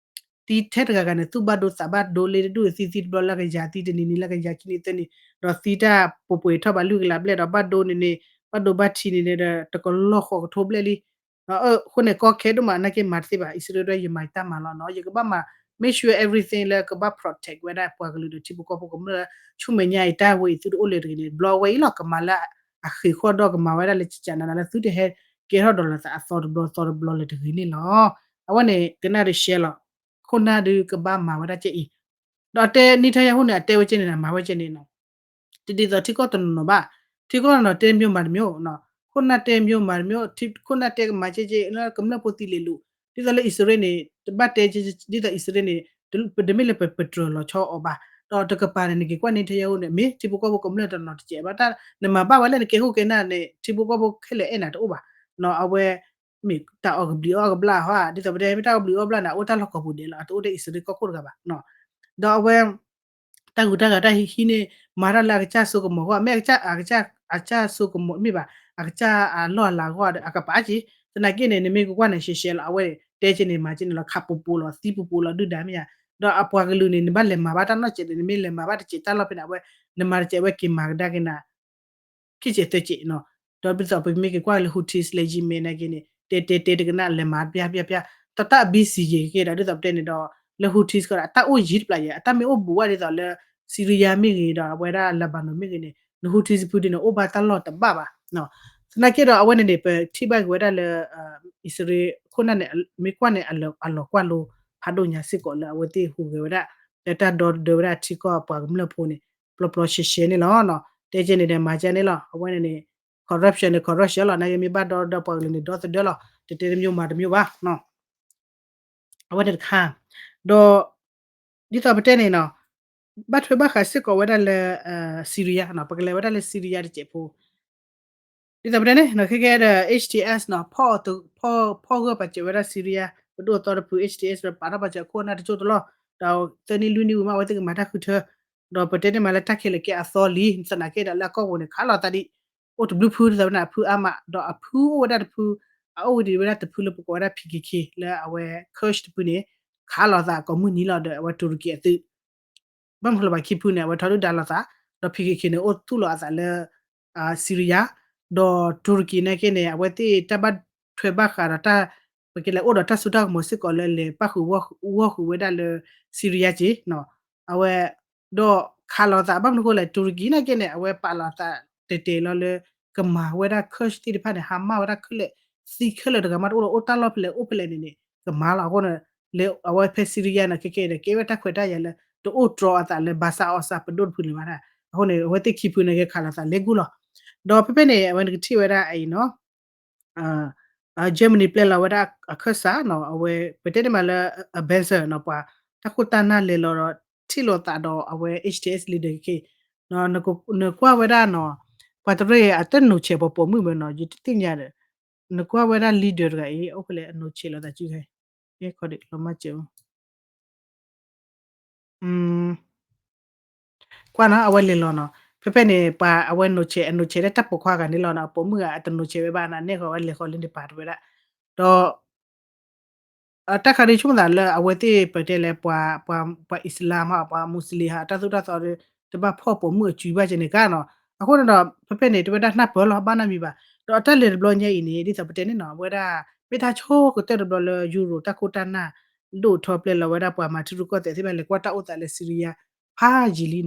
သံထဲတဂၤဂၤန့ၣ် သူၣ်ဘၣ်ဒိသးဘၣ်ဒိလၢတဒူၣ်သံသံတဘျီလၢကယၤသံတနံၤနံၤလၢကယၤခံနံၤသၢနံၤ ဒီးသံတၢ်ပှဲၤပှဲၤထီၣ်ဘးလွံၢ်ကလးဘျဲၣ်ဒီးဘၣ်ဒိန့ၣ်န့ၣ် ဘၣ်ဒိဘၣ်ထံးန့ၣ်န့ၣ်ဒီး တကလီၢ်ဃိးကထိဘျဲၣ်လံ အဃိန့ၣ် ကီခဲဒိၣ်မး နာ်က့မၤတသ့ဘၣ် အံၣ်စရ့လးဒီး ယမၤယတၢ်မၤလီၤနီၤ ယကဘၣ်မၤ make sure everything လၢကဘၣ် protect ဝဲဒၣ်ပှၤကလုာ်ဒီးထံဖိကီၢ်ဖိကမျၢၢ် ဆူမဲာ်ညါအံၤတၢ်ဝဲအံၤသုတအိၣ်လၢၤတဂ့ၤန့ၣ် ဘျီဝဲအံၤလီၤ ကမၤလၢအဃ့ၢ်ဃီၣ်ဒီးကမၤဝဲဒၣ်လၢကကနနလၢသုတဟဲကဲထီၣ်ဒီးလီၤသးအသီတဘျီ သီတဘျီလၢၤတဂ့ၤန့ၣ်လီၤ အဝဲန့ၣ် ကနၣ်ဒုးရှဲလီၤ ခိၣ်နၢ်ဒုးကဘၣ်မၤဝဲဒၣ်ကဲအံၤ ဒီးတဲနံထၢယၤဟူန့ၣ် အတဲဝဲကဲန့ၣ် မၤဝဲကဲန့ၣ်နီၤ တဒ်သိးထံကီၢ်တနီၤနီၤဘၣ် ထံကီၢ်တနီၤတဲမ့ၢ်မၤတမ့ၢ် ခိၣ်နၢ်တဲမ့ၢ်မၤတမ့ၢ် ခိၣ်နၢ်တဲကမၤကဲကဲ လၢကမျၢၢ်ဖိသံလ့ၤလိာ် ဒ်သိးလၢအံၣ်စရ့လးန့ၣ် တဘၣ်တဲ ဒ်သိးအံၣ်စရ့လးန့ၣ် ပတမ့ၢ်လၢပပတြၢၤလီၤဆီအီၤဘၣ် ဒီးတကပၤန့ၣ် နက့ၤကွၢ်နံထၢယၤဟူန့ၣ် မ့ၢ်ထံဖိကီၢ်ဖိကမျၢၢ်တနီၤတစဲးဘၣ် နမၤဘၣ်ဝဲလၢနကဲခိၣ်ကဲနၢ်န့ၣ် ထံဖိကီၢ်ဖိခဲလၢာ်အဲၣ်နၤတအိၣ်ဘၣ် အဝဲ မ့ၢ်တၢ်အီၣ်ကဘျံးအီၣ်ကဘျၣ်ဟီ ဒ်သိးပတဲမ့ၢ်တၢ်အီၣ်ကဘျံးအီၣ်ကဘျၣ်န့ၣ် အအိၣ်တၢ်လီၢ်ကိးပူၤဒဲးလီၤ အတအိၣ်ထဲအံၣ်စရ့လးကီၢ်ခိၣ်တဂၤဘၣ် ဒီးအဝဲ တၢ်ဂုၤတၢ်ဂၤတၢ်ဟံးန့ၢ် မၤတၢ်လၢအကစၢ်စိကမီၤဂီၢ် မ့ၢ်အကစၢ်စိကမီၤမ့ၢ်ဘၣ် အကစၢ်အလီၢ်အလၤဂီၢ်ဒီး အကပာ်က့ၤ သနာ်က့န့ၣ် နမ့ၢ်ကကွၢ်န့ၣ် ရှဲရှဲလီၤ အဝဲတဲက့ၤန့ၣ် မၤက့ၤန့ၣ်လီၤ ခးပူၤပူၤလီၤ သံပူၤပူၤလီၤ ဒုၣ်ဒါမ့ၢ်ဧါ ဒီးအပှၤကလုာ်န့ၣ် နဘၣ်လဲၤမၤဘၣ်တၢ်နီၢ်စဲးန့ၣ် နမ့ၢ်လဲၤမၤဘၣ်တစဲးတၢ်လီၢ်ဖဲန့ၣ် အဝဲ နမၤတစဲး အဝဲက့ၤမၤကဒါက့ၤနၤ ခံစဲးသၢစဲးနီၤ ဒီးဒ်သိးပမ့ၢ်က့ၤကွၢ်လၢ Houthis လၢ Yemen နာ်က့န့ၣ် တဲတဲတဲတကနၣ်လဲၤမၤပျၢ်ပျၢ်ပျၢ် တၢ်တၢ်အဘံစံးယဲၤက့ၤဒီး ဒ်သိးပတဲန့ၣ်ဒီး လၢ Houthis ကီးဒီး အတၢ်အိၣ်ယံၤတပျၢ်ယဲၤ အတၢ်မ့ၢ်အိၣ်ဘူးဝဲဒ်သိးလၢ Syria မ့ၢ်ဂ့ၤဒီး အဝဲဒၣ် Lebanon မ့ၢ်ဂ့ၤန့ၣ် လၢ Houthis ဖုဒုန့ၣ် အိၣ်ဘၣ်တၢ်လီၢ်တဘၣ်ဘၣ် သနာ်က့ဒီး အဝဲန့ၣ်န့ၣ် ပထံၣ်ဘၣ်က့ၤဝဲဒၣ်လၢ အံၣ်စရ့လးခိၣ်နၢ်န့ၣ် မ့ၢ်ကွၢ်န့ၣ် အလီၤကွၢ်လိဖးဒိၣ်ညါစ့ၢ်ကီးလၢအဝဲသ့ၣ်ဟူးဂဲၤဝဲဒၣ် လၢတၢ်ဒီသဒၢဝဲဒၣ်ထံကီၢ်ပှၤကမျၢၢ်ဖိန့ၣ် ပျီပျီရှဲရှဲန့ၣ်လီၤ. တဲကဲန့ၣ်ဒီးမၤကဲန့ၣ်လီၤ. အဝဲန့ၣ်န့ၣ် corruption န့ၣ် corruption လီၤ. နာ်က့မ့ၢ်ဘၣ်ဒီသဒၢပှၤကလုာ်န့ၣ် ဒီသဒၢလီၤ. တတဲတမျိုးမၤတမျိုးဘၣ် အဝဲန့ၣ်တခါ ဒီး ဒ်သိးပတဲန့ၣ်နီၤ ဘၣ်ထွဲဘၣ်ဃးစ့ၢ်ကီးဝဲဒၣ်လၢ Syria နီၤ ပကလဲၤဝဲဒၣ်လၢ Syria တစဲးဖိ ဒ်သိးပတဲန့ၣ်နီၤ ခဲကဲဒီး H T S နီၤ ဖီၣ်ဂၢၢ်ပာ်စၢၤဝဲဒၣ် Syria ပဒိၣ်အသီတဖု H T S ဒီးပာ်ထီၣ်ပာ်စၢၤအခိၣ်အနၢ်တကၠိၢ်တလီၢ် ဒီးသၢနံၣ်လွံၢ်နံၣ်ဝံၤမး အဝဲသ့ၣ်ကမၤတၢ်ဃုထၢ ဒီးပတဲန့ၣ်မးလၢတၢ်ခဲလၢာ်ကဲအသီလံ သနာ်က့ဒီးလၢအကီၢ်ပူၤန့ၣ် ခးလိာ်သးဒ် အိၣ်တဘျုးဖု ဒ်သိးဝဲဒၣ်အဖုအါမး ဒီးအဖုအိၣ်ဝဲဒၣ်တဖု အအိၣ်ဝဲဒၣ်ဝဲဒၣ်တဖုလၢပကိးဝဲဒၣ် P K K လၢအဝဲ Kurd တဖုန့ၣ် ခးလိာ်သးကိးမုၢ်နံၤလီၤဒီး အဝဲတူရကံအသုး ဘၣ်မနုၤလၢၤဘၣ်ခံဖုန့ၣ် အဝဲထီဒုၣ်ဒါလိာ်သး ဒီး P K K န့ၣ် အိၣ်သူၣ်လီၤအသးလၢ Syria ဒီးတူရကံနာ်က့န့ၣ် အဝဲသ့ၣ်တၢ်ဘၣ်ထွဲဘၣ်ဃးဒီးတၢ် ပကလဲၤအိၣ်ဒီးတၢ်စိတၢ်ကမီၤစ့ၢ်ကီးလၢလဲၤပၣ်ဃုာ်ဂီၢ်ဃုာ်ဝဲဒၣ်လၢ Syria က့ အဝဲ ဒီးခးလိာ်သး ဘၣ်မနုၤအဃိလဲၣ် တူရကံနာ်က့န့ၣ် အဝဲပာ်လီၤသးတဲာ်တဲာ်လီၤလၢ ကမၤဝဲဒၣ် Kurd သ့ၣ်တဖၣ်န့ၣ် ဟါမၢ်ဝဲဒၣ်ခဲလၢာ် သံခဲလၢာ်တဂၤမးတအိၣ်လီၤ အိၣ်တၢ်လီၢ်ဖဲလဲၣ်အိၣ်ဖဲလဲၣ်န့ၣ်န့ၣ် ကမၤလီၤ. အဃိန့ၣ် လၢအဝဲဖဲ Syria န့ၣ် ခဲကဲဒီး ကဲဝဲတၢ်ခွဲးတၢ်ယာ်လၢ တအိၣ်တြီအသးလၢ ဘၣ်ဆၣ်အီၣ်ဆၣ်ပဒိၣ်တဖုန့ၣ်ဘၣ်. အဃိန့ၣ် အဝဲသ့ၣ်ခံဖုန့ၣ် ကခးလိာ်သးလဲၤကူၣ်လီၤ. ဒီးဖဲဖဲန့ၣ် အဝဲနကထံၣ်ဝဲဒၣ်အံၤနီၤ Germany ပျဲလီၤဝဲဒၣ်အခၢၣ်စးနီၤ အဝဲ ပတဲန့ၣ်မးလၢ အ Banzer နီၤ ပှၤတၢ်ခိၣ်တၢ်နၢ်လဲၤလီၤဒီး ထံၣ်လိာ်သးဒီးအဝဲ H T S leader ခဲ နကွၢ်ဝဲဒၣ်နီၤ ပှၤတရၢၢ်အတၢ်နိးဆဲးပှၤပိာ်မုၣ်မ့ၢ်နီၤ ယတသ့ၣ်ညါဒီး နကွၢ်ဝဲဒၣ် leader တဂၤအံၤ အိၣ်ဖဲလဲၣ်အနိးဆဲးလိာ်သးစုခဲ ခီဒလီၤမၢ်စၢၤ ကွၢ်နီၤ အဝဲလဲၤလီၤနီၤ ဖဲဖဲန့ၣ် ပှၤအဝဲနိးဆဲး အနိးဆဲးလၢတၢ်ပိာ်ခွါဂၤန့ၣ်လီၤနီၤ အပိာ်မုၣ်ဂၤအတနိးဆဲးဝဲဘၣ်နီၤ နဲၣ်ဃီၤဝဲလဲၤဃီၤလၢန့ၣ်ပာ်တဝဲဒၣ် ဒီး တၢ်ခါဒ်ဆိကမိၣ်သးလၢအဝဲသ့ၣ်ပတဲလဲၣ် ပှၤ ပှၤ Islam ဟီ ပှၤ Muslim ဟီ အတၢ်သိၣ်တၢ်သီဒီး တဘၣ်ဖီၣ်ပိာ်မုၣ်အစုဘၣ်ကဲန့ၣ်ကါနီၤ အဃိန့ၣ်ဒီး ဖဲဖဲန့ၣ် တဝဲဒၣ်နၢ်ပၢၢ်လီၤ ဘၣ်နီတမံၤဘၣ် ဒီးအတၢ်လဲၤတဘျီညါအံၤန့ၣ် ဒ်သိးပတဲန့ၣ်နီၤ အဝဲဒၣ် မ့ၢ်တၢ်ဆိကတၢၢ်တဘျီလၢ Europe တၢ်ခိၣ်တၢ်နၢ် ဒိၣ်ထီၣ်ပျဲလီၤဝဲဒၣ်ပှၤမၤထံရူၢ်ကီၢ်သဲးသ့ၣ်တဖၣ်လဲၤကွၢ်တၢ်အိၣ်သးလၢ Syria ဖးယံာ်လံနီၤ လီ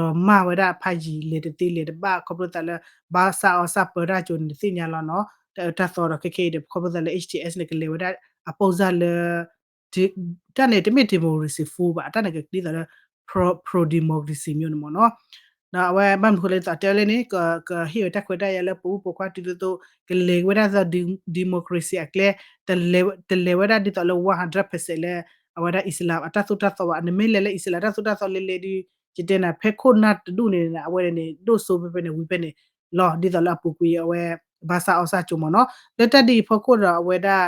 ၤမၢ်ဝဲဒၣ်ဖးယံာ် လဲၤတသ့လဲၤတဘၣ် ခီဖျိသးလၢ ဘၣ်ဆၣ်အီၣ်ဆၣ်ပၢတၢ်ကၠိန့ၣ် တသ့ၣ်ညါလီၤနီၤ တၢ်အၢတၢ်သီဒီးခဲခဲအံၤဒီး ခီဖျိသးလၢ H T S န့ၣ် ကလဲၤဝဲဒၣ်အပိၢ်စၢ်လၢ တၢ်န့ၣ်တမ့ၢ် democracy full ဘၣ် အတၢ်န့ၣ်ကဒ်သိးလၢ pro pro democracy မျိုးန့ၣ်မ့ၢ်နီၤ ဒီးအဝဲဘၣ်မနုၤဃိလဲၣ်ဒ်သိးတဲဝဲလၢန့ၣ် ကဟ့ၣ်ဝဲတၢ်ခွဲးတၢ်ယာ်လၢပအိၣ်ပိာ်ခွါတုၤသိးသိး ကလဲၤဝဲဒၣ်သိး democracy အကျဲ တလဲၤဝဲဒၣ်ဒ်သိးလၢ one hundred percent လၢ အဝဲဒၣ် Islam အတၢ်သိၣ်တၢ်သီဘၣ် နမ့ၢ်လဲၤလၢ Islam တၢ်သိၣ်တၢ်သီလဲၤလဲၤဒီး ယတဲနၤ ဖဲခိၣ်နၢ်တဒူၣ်န့ၣ် အဝဲန့ၣ် ဒိၣ်စိဖဲဖဲန့ၣ် ဝံၤဖဲန့ၣ်လီၤ ဒ်သိးလၢအပူၤကွံာ်အဝဲ ဘၣ်ဆၣ်အီၣ်ဆၣ်ကၠိမ့ၢ်နီၤ လၢတၢ်ဒ်အံၤဖီခိၣ်ဒီးအဝဲဒၣ်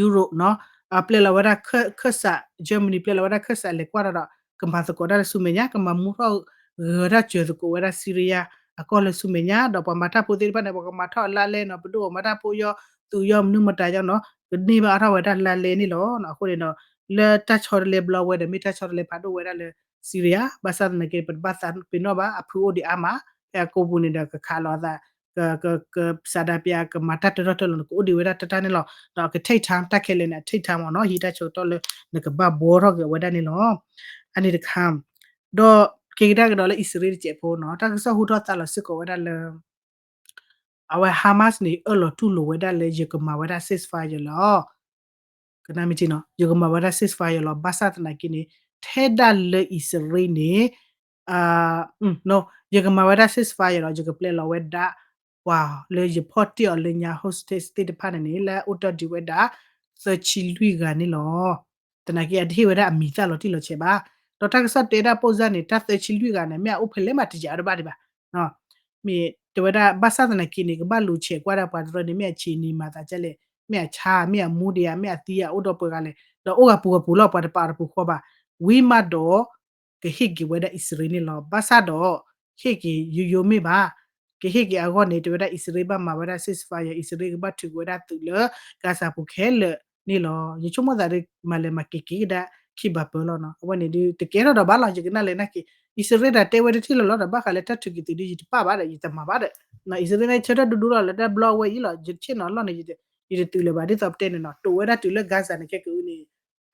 Europe နီၤ အပျဲလီၤဝဲဒၣ်ခၢၣ်စး Germany ပျဲလီၤဝဲဒၣ်ခၢၣ်စးလဲၤကွၢ်ဒီး ကမၤသကိးတၢ်လၢဆူမဲာ်ညါ ကမၤမူထီၣ်ဂၢၤထီၣ်စၢၤသကိးဝဲဒၣ် Syria အကီၢ်လၢဆူမဲာ်ညါ ဒီးပှၤမၤတၢ်ဖိသ့ၣ်တဖၣ်န့ၣ် ပှၤကမၤထီၣ်အလါလဲနီၤ ပဒိၣ်အမၤတၢ်ဖိယီၤ သုးယီၤမနုၤမတၤယီၤနီၤ ကန့ၢ်ဘၣ်အါထီၣ်ဝဲဒၣ်လါလဲန့ၣ်လီၤ. အဃိန့ၣ်ဒီး လၢတၢ်ဆီတလဲဘျီဝဲဒီး မ့ၢ်တၢ်ဆီတလဲဖးဒိၣ်ဝဲဒၣ်လၢ Syria ဘၣ်ဆၣ်သနာ်က့ ပတဘၣ်သးပ့ၤနီၣ်ဘၣ် အဖုအိၣ်ဒံးအါမး ဖဲအကိာ်ပူၤန့ၣ်ဒီး ကခးလိာ်သး က က က စးဒၤပျး ကမၤတၢ်တၢထီၣ်တၢလီၤ နကအိၣ်ဒံးဝဲဒၣ်တၢ်တၢ်န့ၣ်လီၤ. ဒီးအက take time တၢ်ခဲလၢာ်န့ၣ် အ take time မ့ၢ်နီၤ ဟံးတၢ်ဆၢကတီၢ်လၢ နကဘၣ်ဘှီထီၣ်က့ၤအဝဲဒၣ်န့ၣ်လီၤ. အန့ၣ်တခါ ဒီးက့ၤကဒါကဒီးလၢအံၣ်စရ့လးတစဲးဖိနီၤ တၢ်ကစီၣ်ဟူထီၣ်သါလီၤစ့ၢ်ကီးဝဲဒၣ်လၢ အဝဲ Hamas န့ၣ် အၢၣ်လီၤတူၢ်လိာ်ဝဲဒၣ်လၢ ယကမၤဝဲဒၣ် ceasefire လီၤ. ကနၣ်မ့ၢ်ထံနီၤ ယကမၤဝဲဒၣ် ceasefire လီၤ. ဘၣ်ဆၣ်သနာ်က့န့ၣ် ထဲဒၣ်လၢအံၣ်စရ့လးန့ၣ် ယကမၤဝဲဒၣ် ceasefire လီၤ. ယကပျဲလီၤဝဲဒၣ် ပှၤလၢယဖီၣ်တ့ၢ်အီၤလၢညါ hostage သ့ၣ်တဖၣ်န့ၣ်န့ၣ် လၢအအိၣ်တ့ၢ်ဒံးဝဲဒၣ် သၢဆံလွံၢ်ဂၤန့ၣ်လီၤ. သနာ်က့ အတဟ့ၣ်ဝဲဒၣ်အမံၤသၣ်လီၤတံၢ်လီၤဆဲးဘၣ်. ဒီးတၢ်ကစီၣ်တဲဒၣ်ပိၢ်စၢ်န့ၣ် တၢ်သၢဆံလွံၢ်ဂၤန့ၣ် မ့ၢ်အအိၣ်ဖဲလဲၣ်မးတယးတဘၣ်ဒံးဘၣ် မ့ၢ်တဲဝဲဒၣ် ဘၣ်ဆၣ်သနာ်က့န့ၣ် ကဘၣ်လူၤဆဲးကွၢ်ဒၣ်ပှၤတရၢန့ၣ် မ့ၢ်အဆံးန့ၣ်မၤသးဒ်လဲၣ်, မ့ၢ်အဆါ မ့ၢ်အမူဒံးဧါ မ့ၢ်အသံဧါ အိၣ်ဒီးပှဲၤဂၤလဲၣ်, ဒီးအိၣ်ဂၤပူၤဂၤပူၤလီၤ ပှၤတပာ်တပူၤဃီဘၣ်. ဝံၤမးဒီး ကဟ့ၣ်က့ၤဝဲဒၣ်အံၣ်စရ့လးန့ၣ်လီၤ. ဘၣ်ဆၣ်ဒီး ဟ့ၣ်က့ၤယိယိမ့ၢ်ဘၣ်, ကဟ့ၣ်က့ၤအဂီၢ်န့ၣ် တဲဝဲဒၣ်အံၣ်စရ့လးဘၣ်မၤဝဲဒၣ် ceasefire, အံၣ်စရ့လးကဘၣ်ထုးက့ၤဝဲဒၣ်သုးလၢ Gaza ပူၤခဲလၢာ်န့ၣ်လီၤ. ယဆိကမိၣ်သးဒီး မၤလဲၤမၤက့ၤက့ၤကဒါခံဘၣ်ပၢၢ်လီၤနီၤ. အဝဲန့ၣ်ဒုး တကဲထီၣ်ဒီးဘၣ်လီၤ ယကနၣ်လဲၣ်နာ်က့ၤ, အံၣ်စရ့လးတၢ်တဲဝဲတထံၣ်လီၤလီၤဒီး ဘၣ်ဃးလၢတၢ်ထုးက့ၤသုးဒုး ယတပာ်ဘၣ်ဒီး ယတမၤဘၣ်ဒီး, အံၣ်စရ့လးန့ၣ် ဆၢထၢၣ်ဒူဒူလီၤ လၢတၢ်ဘျီဝဲအံၤလီၤ ယဆ့ၣ်နီၤလီၢ်န့ၣ် ယတသုးလၢၤဘၣ် ဒ်သိးပတဲန့ၣ်နီၤ တိာ်ဝဲဒၣ်တုၤလၢ Gaza န့ၣ် ခဲကအုန့ၣ်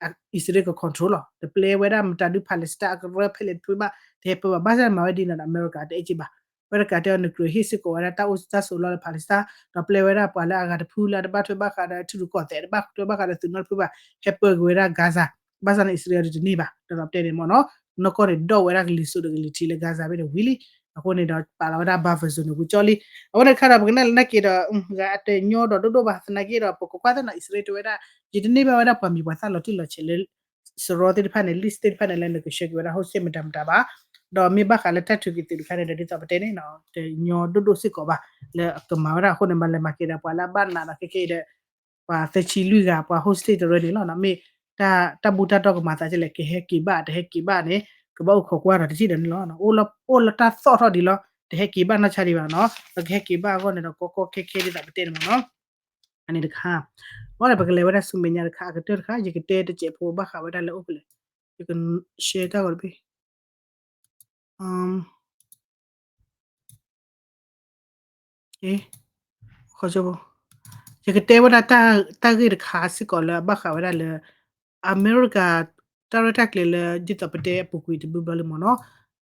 အံၣ်စရ့လးက control လီၤ. တပျဲဝဲဒၣ်မတၤဒုး Palestine အကရၢဖဲလဲၣ်တဖုဘၣ် တဟဲပၢဘၣ်. ဘၣ်ဆၣ်မၤဝဲဒ်န့ၣ်ဒီး အမဲရကၤတအဲၣ်က့ၤဘၣ်. အမဲရကၤတဲအီၤ နကြၢးဟ့ၣ်စ့ၢ်ကီးဝဲဒၣ်တၢ်အိၣ်တၢ်ဆိးလီၢ်လၢ Palestine ဒီးပျဲဝဲဒၣ်ပှၤလၢအဂၤတဖုလၢအတဘၣ်ထွဲဘၣ်ဃးဒီးထံရူၢ်ကီၢ်သဲး တဘၣ်ထွဲဘၣ်ဃးဒီးသုးနီတဖုဘၣ် ဟဲပၢက့ၤဝဲဒၣ် Gaza ဘၣ်ဆၣ်န့ၣ် အံၣ်စရ့လးဒုးတန့ၢ်ဘၣ် ဒ်သိးပတဲန့ၣ်မ့ၢ်နီၤ, နီၢ်ကီၢ်န့ၣ် ဒိးဝဲဒၣ်ကလံၤစိးဒီးကလံၤထံးလၢ Gaza ဘ့ၣ်န့ၣ်ဝံၤလံ, အဃိန့ၣ်ဒီး ပာ်လီၤဝဲဒၣ် buffer zone န့ၣ်ဝံၤကၠီလံ, အဝဲန့ၣ်တခါဒီး ပကနၣ်လၢနာ်က့ဒီး ဂၤအတညီဒီးဒိၣ်ဒိၣ်ဘၣ် သနာ်က့ဒီး ပကကွၢ်သ့ၣ်နီၤ အံၣ်စရ့လးတဲဝဲဒၣ် ယတန့ၢ်ဘၣ်ဝဲဒၣ်ပှၤမံၤပှၤသၣ်လီၤတံၢ်လီၤဆဲးလၢ စရီသ့ၣ်တဖၣ်န့ၣ် လံၣ်သ့ၣ်တဖၣ်န့ၣ် လၢနကဆှၢက့ၤဝဲဒၣ် hostage မတၤမတၤဘၣ်, ဒီးမ့ၢ်ဘၣ်ဃးလၢတၢ်ထုးက့ၤသုးတခါန့ၣ်ဒီး ဒ်သိးပတဲန့ၣ်နီၤ တညီဒိၣ်ဒိၣ်စ့ၢ်ကီးဘၣ် လၢအကမၤဝဲဒၣ်အဃိန့ၣ် မၤလဲၤမၤက့ၤဒီးပှၤလၢအဘၣ်နးဒီးခဲခဲအံၤဒီး ပှၤသၢဆံလွံၢ်ဂၤ ပှၤ hostage တရၢန့ၣ်လီၤနီၤ, မ့ၢ်တၢ်ဘူၣ်တၢ်တီကမၤသးဒ်လဲၣ် ကဟဲက့ၤဘၣ် တဟဲက့ၤဘၣ်န့ၣ် ကဘၣ်အိၣ်ခိးကွၢ်ဒီးတထံၣ်ဒီးန့ၣ်လီၤ, အိၣ်လၢတၢ်သီၣ်ထီၣ်ဒံးလီၤ, တဟဲက့ၤဘၣ်နီၢ်ဆါဒံးဘၣ်နီၤ, ဒီးကဟဲက့ၤဘၣ်အဂီၢ်န့ၣ်ဒီး ကီကီခဲခဲဒ်သိးပတဲန့ၣ်မ့ၢ်နီၤ, အန့ၣ်တခါ, ဘၣ်ဒီးပကလဲၤဝဲဒၣ်ဆူမဲာ်ညါတခါ အကတၢၢ်တခါ ယကတဲတစဲးဖိဘၣ်ဃးဝဲဒၣ်လၢအိၣ်ဖဲလဲၣ်, ယက share တၢ်ဂီၤတဘ့ၣ် ခီ ယကတဲဝဲဒၣ်တၢ်ဂ့ၢ်တခါစ့ၢ်ကီးလၢအဘၣ်ဃးဝဲဒၣ်လၢ အမဲရကၤ တၢ်ရဲၣ်တၢ်ကျဲၤလၢဒ်သိးပတဲအပူၤကွံာ်တဘျီဘျီလံမ့ၢ်နီၤ,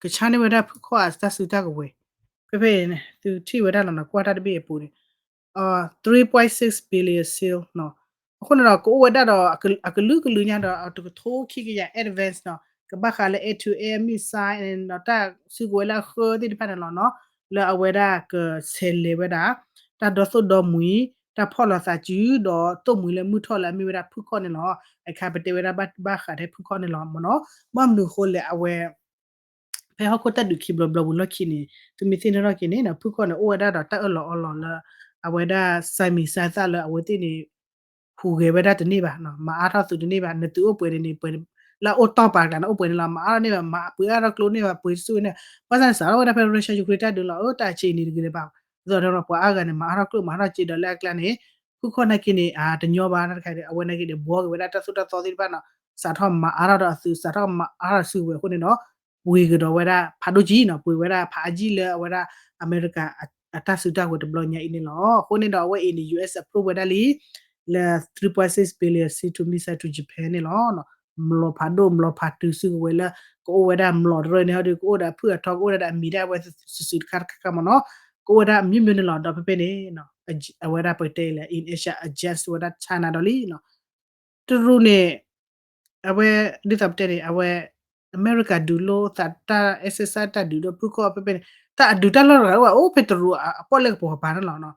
ကဆါန့ၢ်ဝဲဒၣ်ဖုၣ်ခီၣ်အတၢ်စုတၢ်ကဝဲၤ, ဖဲဖဲန့ၣ် သုထံၣ်ဝဲဒၣ်လီၤနီၤ ကွၢ်တၢ်တဘ့ၣ်အပူၤန့ၣ် three point six billion sale နီၤ, အဃိန့ၣ်ဒီး ကအိၣ်ဝဲဒၣ်ဒီး အကလုာ်ကလုာ်ညါဒီး တကထိခံကယၤ advance နီၤ, ကဘၣ်ဃးလၢ air to air missile ဒီးတၢ်စုကဝဲၤလၢအဃၢသ့ၣ်တဖၣ်န့ၣ်လီၤနီၤ, လၢအဝဲဒၣ်ကဆဲးလဲၤဝဲဒၣ် တၢ်ဒီသိၣ်ဒီမှံၤ တၢ်ဖီၣ်လိာ်သးစု ဒီးသိၣ်မှံၤလၢမုၢ်ထီၣ်လၢအမ့ၢ်ဝဲဒၣ်ဖုၣ်ခီၣ်န့ၣ်လီၤ. အခါပတဲဝဲဒၣ်ဘၣ်ဃးထဲဖုၣ်ခီၣ်န့ၣ်လီၤမ့ၢ်နီၤ, ဘၣ်မနုၤအဃိလဲၣ် အဝဲ ဖဲဟီၣ်ခိၣ်တၢ်ဒုးခံဘျီဘျီဝံၤလီၢ်ခံန့ၣ် သုမ့ၢ်သ့ၣ်နီၣ်ထီၣ်က့ၤန့ၣ် ဖုၣ်ခီၣ်န့ၣ် အိၣ်ဝဲဒၣ်ဒီးတၢ်အၢၣ်လီၤအီလီၤလၢ အဝဲဒၣ် စၢ်မံၤစၢ်သၣ်လၢအဝဲသ့ၣ်န့ၣ် ဟူးဂဲၤဝဲဒၣ်တန့ၢ်ဘၣ်, မၤအါထီၣ်သုးတန့ၢ်ဘၣ်, နသုးအိၣ်ပှဲၤန့ၣ်န့ၣ် ပှဲၤလၢအအိၣ်တီၢ်ပာ်ကျးန့ၣ် အိၣ်ပှဲၤန့ၣ်လီၤ, မၤအါထီၣ်န့ၢ်ဘၣ်, မၤပှ့ၤအါထီၣ်ကျိန့ၢ်ဘၣ်, ပှ့ၤတစုန့ၣ်, ဘၣ်ဆၣ်န့ၣ် စးထီၣ်ဝဲဒၣ်ဖဲ Russia Ukraine တၢ်ဒုးလီၤ, အၢ တၢ်ဆံးန့ၣ်တဂ့ၤလၢၤဘၣ်, ဒ်သိးဒီးပှၤအါဂၤန့ၣ် မၤအါထီၣ်ကျိ မၤအါထီၣ်စ့ဒီးလၢအကျါန့ၣ် ဖုၣ်ခီၣ်နာ်က့န့ၣ် တညီဘၣ်တခါဒီး အဝဲနာ်က့န့ၣ် ဘှီက့ၤဝဲဒၣ်တၢ်သိၣ်တၢ်သီသ့ၣ်တဖၣ်နီၤ, စးထီၣ်မၤအါထီၣ်ဒီးအသုး စးထီၣ်မၤအါထီၣ်စုကဝဲၤအဃိန့ၣ်ဒီး ပှ့ၤကဒီးဝဲဒၣ်ဖးဒိၣ်ကံနီၤ, ပှ့ၤဝဲဒၣ်ဖးအါကံလၢအဝဲဒၣ်အမဲရကၤ အတၢ်စုတၢ်ကဝဲၤတဘျီညါအံၤန့ၣ်လီၤ. အဃိန့ၣ်ဒီး အဝဲအံၤန့ၣ် US approve ဝဲဒၣ်လံ လၢ three point six billion C two missile to Japan န့ၣ်လီၤ. မျိာ်ဖးဒိၣ်မျိာ်ဖးတုၤစုကဝဲၤလၢ ကအိၣ်ဝဲဒၣ်မျိာ်တရၢန့ၣ် ဟီဒီး ကအိၣ်ဒီးအဖုၣ်အထီ ကအိၣ်ဝဲဒၣ်ဒီးအမံၤဒၣ်ဝဲစုာ်စုာ်တခါတခါခါမ့ၢ်နီၤ, ကအိၣ်ဝဲဒၣ်အမျိုးမျိုးန့ၣ်လီၤ. ဒီးဖဲဖဲန့ၣ် အဝဲဒၣ်ပတဲလၢ in Asia adjust ဝဲဒၣ် China ဒီးလံ တရူးန့ၣ် အဝဲ ဒ်သိးပတဲန့ၣ် အဝဲ အမဲရကၤဒုးလိသးတၢ် exercise တၢ်ဒုးဒီးဖုၣ်ခီၣ်ဖဲဖဲန့ၣ် တၢ်အဒုးတၢ်လီၢ်တဂၤအိၣ်ဘၣ် အိၣ်ဖဲတရူးအပီၣ်လဲၣ်ကပီၤကပၤန့ၣ်လီၤ.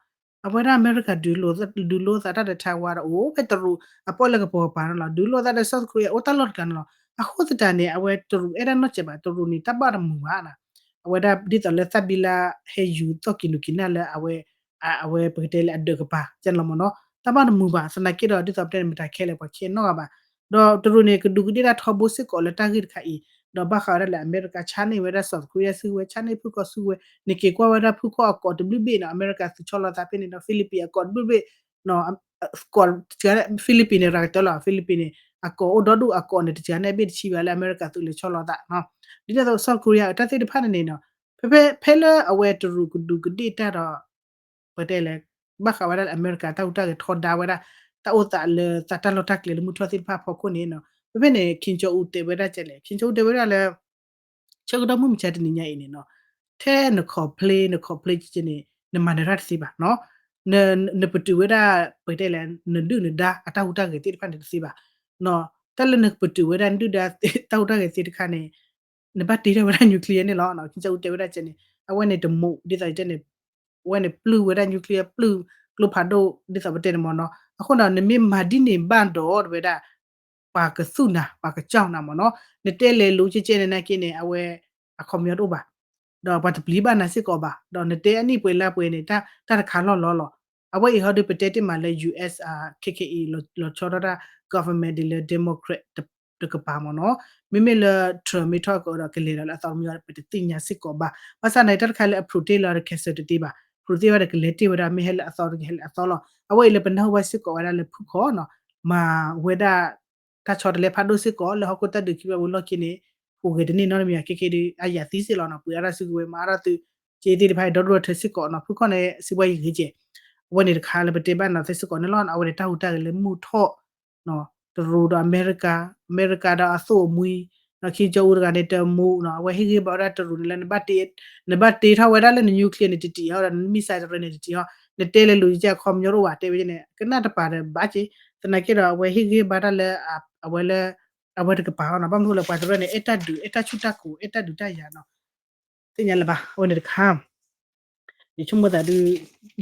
အဝဲဒၣ်အမဲရကၤဒုးလိ ဒုးလိသးတၢ်ဒီး Taiwan ဒီးအိၣ်ဖဲတရူးအပီၣ်လဲၣ်ကပီၤကပၤန့ၣ်လီၤ. ဒုးလိသးဒီး South Korea အိၣ်တၢ်လီၢ်တဂၤန့ၣ်လီၤ. အဃိသတးန့ၣ် အဝဲတရူးအဲၣ်ဒၣ်နီၢ်စဲးဘၣ် တရူးန့ၣ် တၢ်ဘၣ်တမုာ်ဘၣ်န့ၣ် အဝဲဒၣ်ဒ်သိးလၢသၣ်ဘံလါဟဲယူၤသီၣ်က့ၤနူၤက့ၤနၢ်လၢအဝဲ အဝဲပကတဲလၢအဒၢးကပၤ ကဲန့ၣ်လီၤမ့ၢ်နီၤ. တၢ်ဘၣ်တမုာ်ဘၣ် သနာ်က့ဒီး ဒ်သိးပတဲန့ၣ် မတၤခဲလၢာ်ပှၤခဲနီတဂၤဘၣ်. ဒီးတရူးန့ၣ် ကဒူးကဒ့ၣ်တၢ်ထီဘိစ့ၢ်ကီးလၢတၢ်ဂ့ၢ်တခါအံၤ ဒီးဘၣ်ဃးဝဲဒၣ်လၢအမဲရကၤ ဆါန့ၢ်ဝဲဒၣ် South Korea စုကဝဲၤ ဆါန့ၢ်ဖုၣ်ခီၣ်စုကဝဲၤ နက့ၤကွၢ်ဝဲဒၣ်ဖုၣ်ခီၣ်အကိးတဘျုးဘ့ၣ်နီၤ အမဲရကၤသုးဆီလီၤသးဖဲန့ၣ်ဒီး Philippines အကိးတဘျုးဘ့ၣ် Philippines န့ၣ် ရၤကတၢၢ်လီၤ Philippines န့ၣ် အကိးအိၣ်ဒီဒူၣ်အကိးန့ၣ် တစှၤန့ၢ်ဘ့ၣ်တဆံဘၣ်လၢအမဲရကၤသုးလဲၤဆီလီၤသး ဒ်န့ၣ်အသိး South Korea အတၢ်သ့ၣ်တဖၣ်န့ၣ်န့ၣ်နီၤ ဖဲဖဲဖဲလၢအဝဲတရူးကဒူးကဒ့ၣ်တၢ်ဒီး ပတဲလဲၣ် ဘၣ်ဃးဝဲဒၣ်လၢအမဲရကၤတၢ်ဟူးတၢ်ဂဲၤထီဒါဝဲဒၣ် တၢ်အိၣ်သးလၢသးတၢ်လီၢ်တၢ်ကျဲလၢမုၢ်ထီၣ်သ့ၣ်တဖၣ်အဖီခိၣ်န့ၣ်နီၤ ဖဲဖဲန့ၣ် Kim Jong Un တဲဝဲဒၣ်ကဲလဲၣ် Kim Jong Un တဲဝဲဒၣ်လၢ ဆၢကတီၢ်မုၢ်မဆါတနံၤညါအံၤန့ၣ်နီၤ ထဲန complain န complain ကဲန့ၣ် နမၤနၢၤတၢ်တသ့ဘၣ်နီၤ နပတုာ်ဝဲဒၣ် ပတဲလဲၣ် နဒုၣ်နဒါအတၢ်ဟူးတၢ်ဂဲၤသ့ၣ်တဖၣ်န့ၣ်တသ့ဘၣ်နီၤ တၢ်လၢနပတုာ်ဝဲဒၣ်နဒုၣ်ဒါတၢ်ဟူးတၢ်ဂဲၤသ့ၣ်တခါန့ၣ် နဘၣ်တ့ထီၣ်ဝဲဒၣ် nuclear န့ၣ်လီၤ Kim Jong Un တဲဝဲဒၣ်ကဲန့ၣ် အဝဲန့ၣ်တမူး ဒ်သိးယတဲန့ၣ် အဝဲန့ၣ်ပျုၢ်ဝဲဒၣ် nuclear ပျုၢ်ကျိဖးဒိၣ် ဒ်သိးပတဲန့ၣ်မ့ၢ်နီၤ အဃိဒီး နမ့ၢ်မၤဒ်န့ၣ်ဘၣ်ဒီး တဝဲဒၣ် ပှၤကသူၣ်နၤ ပှၤကစၢ်နၤမ့ၢ်နီၤ နတဲလဲၤလိၤကဲကဲန့ၣ်နာ်က့န့ၣ် အဝဲ အခီပညီတအိၣ်ဘၣ် ဒီးပှၤတပျံၤဘၣ်နၤစ့ၢ်ကီးဘၣ် ဒီးနတဲအနံၣ်ပှဲၤလါပှဲၤန့ၣ် တၢ်တခါလီၢ်လီၤလီၤ အဝဲအံၤဟီဒီးပတဲတ့ၢ်မးလၢ US ခဲခဲအံၤ လီၤဆီဒၣ်တၢ် government ဒ်လၢ Democrat တကပၤမ့ၢ်နီၤ မ့မ့ၢ်လၢ Trump မ့ၢ်ထီၣ်ကဒီးကလဲၤဒီးလၢအသီတမံၤ ပတသ့ၣ်ညါစ့ၢ်ကီးဘၣ် ဘၣ်ဆၣ်န့ၣ် တၢ်တခါလၢအ protect လီၤဒီး cancel တသ့ဘၣ် protect ဝဲဒီးကလဲၤတ့ၢ်ဝဲဒၣ် မ့ၢ်ဟဲလၢအသီတကဟဲလၢအသီလီၤ အဝဲအံၤလၢပနၢ်ဟူဘၣ်စ့ၢ်ကီးဝဲဒၣ်လၢဖုၣ်ခီၣ်နီၤ မၤဝဲဒၣ် တၢ်ဆီတလဲဖးဒိၣ်စ့ၢ်ကီး လၢဟီၣ်ခိၣ်တၢ်ဒုးခံဘျီဝံၤလီၢ်ခံန့ၣ် ဟူးဂဲၤတန့ၢ်နီတမံၤ ခဲခဲဒုး အယၤသံစ့ၢ်လီၤနီၤ ပှ့ၤအါထီၣ်စုကဝဲၤ မၤအါထီၣ်သုး က့သ့ၣ်တဖၣ် ဒီဒိၣ်ထၢစ့ၢ်ကီးနီၤ ဖုၣ်ခီၣ်န့ၣ် စံးဘှါယံၤဂ့ၤကဲး အဝဲန့ၣ်တခါလၢပတဲဘၣ်နီၤသ့စ့ၢ်ကီးန့ၣ်လီၤ အဝဲန့ၣ်တၢ်ဟူးတၢ်ဂဲၤလၢမုၢ်ထီၣ် တရူးဒီးအမဲရကၤ အမဲရကၤဒီးအသိၣ်အမှံ Kim Jong Un တဂၤန့ၣ် တမူးနီၤ အဝဲဟ့ၣ်ဂံၢ်ဘါဝဲဒၣ်တရူးန့ၣ်လၢ နဘၣ်တ့ထီၣ်ဝဲဒၣ်လၢန nuclear န့ၣ်တတံၢ်ဟီဒီး န missile တရၢန့ၣ်တတံၢ်ဟီ နတဲလဲၤလိၤကဲအခီပညီတအိၣ်ဘၣ် တဲဝဲန့ၣ် ကနၣ်တပၤဒီးဘၣ်က့ သနာ်က့ဒီး အဝဲဟ့ၣ်ဂံၢ်ဘါတၢ်လၢ အဝဲလၢ အဝဲတကပၤအီၤနီၤ. ဘၣ်မနုၤလဲၣ် ပှၤတရၢၣ်န့ၣ် အဲၣ်တၢ်ဒုး အဲၣ်တၢ်ဆူၣ်တၢ်ကိၤ အဲၣ်တၢ်ဒုးတၢ်ယၤနီၤ. သ့ၣ်ညါလၢၤဘၣ် အဝဲန့ၣ်တခါ ယဆိကမိၣ်သးဒုး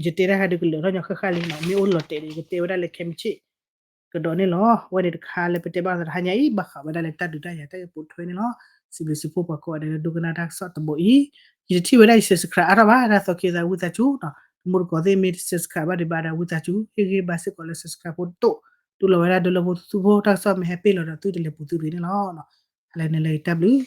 ယတဲတၢ်ဟဲဒုး ကလၢာ်ထီၣ်ညီဃၣ်ဃၣ်လံနီၤ. မ့ၢ်အိၣ်လီၤတဲာ်ဒီး ယကတဲဝဲဒၣ်လၢခဲမုၢ်ဆ့ၣ်ကဒီးန့ၣ်လီၤ. အဝဲန့ၣ်တခါလၢပတဲဘၣ်သးတဟါညါအံၤ ဘၣ်ဃးဝဲဒၣ်လၢတၢ်ဒုးတၢ်ယၤတၢ်ဂ့ၢ်ပိာ်ထွဲန့ၣ်လီၤ. စံးဘျုးစံးဖှိၣ်ပှၤကိးဂၤဒဲးလၢဒိကနၣ်တၢ်ကစီၣ်တဘိအံၤ, ယတထံၣ်ဝဲဒၣ်ယ subscribe အါထီၣ်ဘၣ် တၢ်သီခံသးဝံသးစူၤနီၤ. တမူတကိးသ့ၣ်မ့ၢ် subscribe ဘၣ်ဒံးဘၣ်ဒီးဝံသးစူၤ ဟ့ၣ်ဂံၢ်ဘါစ့ၢ်ကီးလၢ subscribe ဖိတတိၢ် တူၢ်လိာ်ဝဲဒၣ်ဒၢလၢဖိသူၣ်ဖိ တၢ်ကစီၣ်မ့ၢ်ဟဲပ့ၢ်လီၤဒီး သုတလဲၤပူၤသုဂ့ၤန့ၣ်လီၤ. ဟါလၢန့ၣ်လၢတၢ်ဘျုး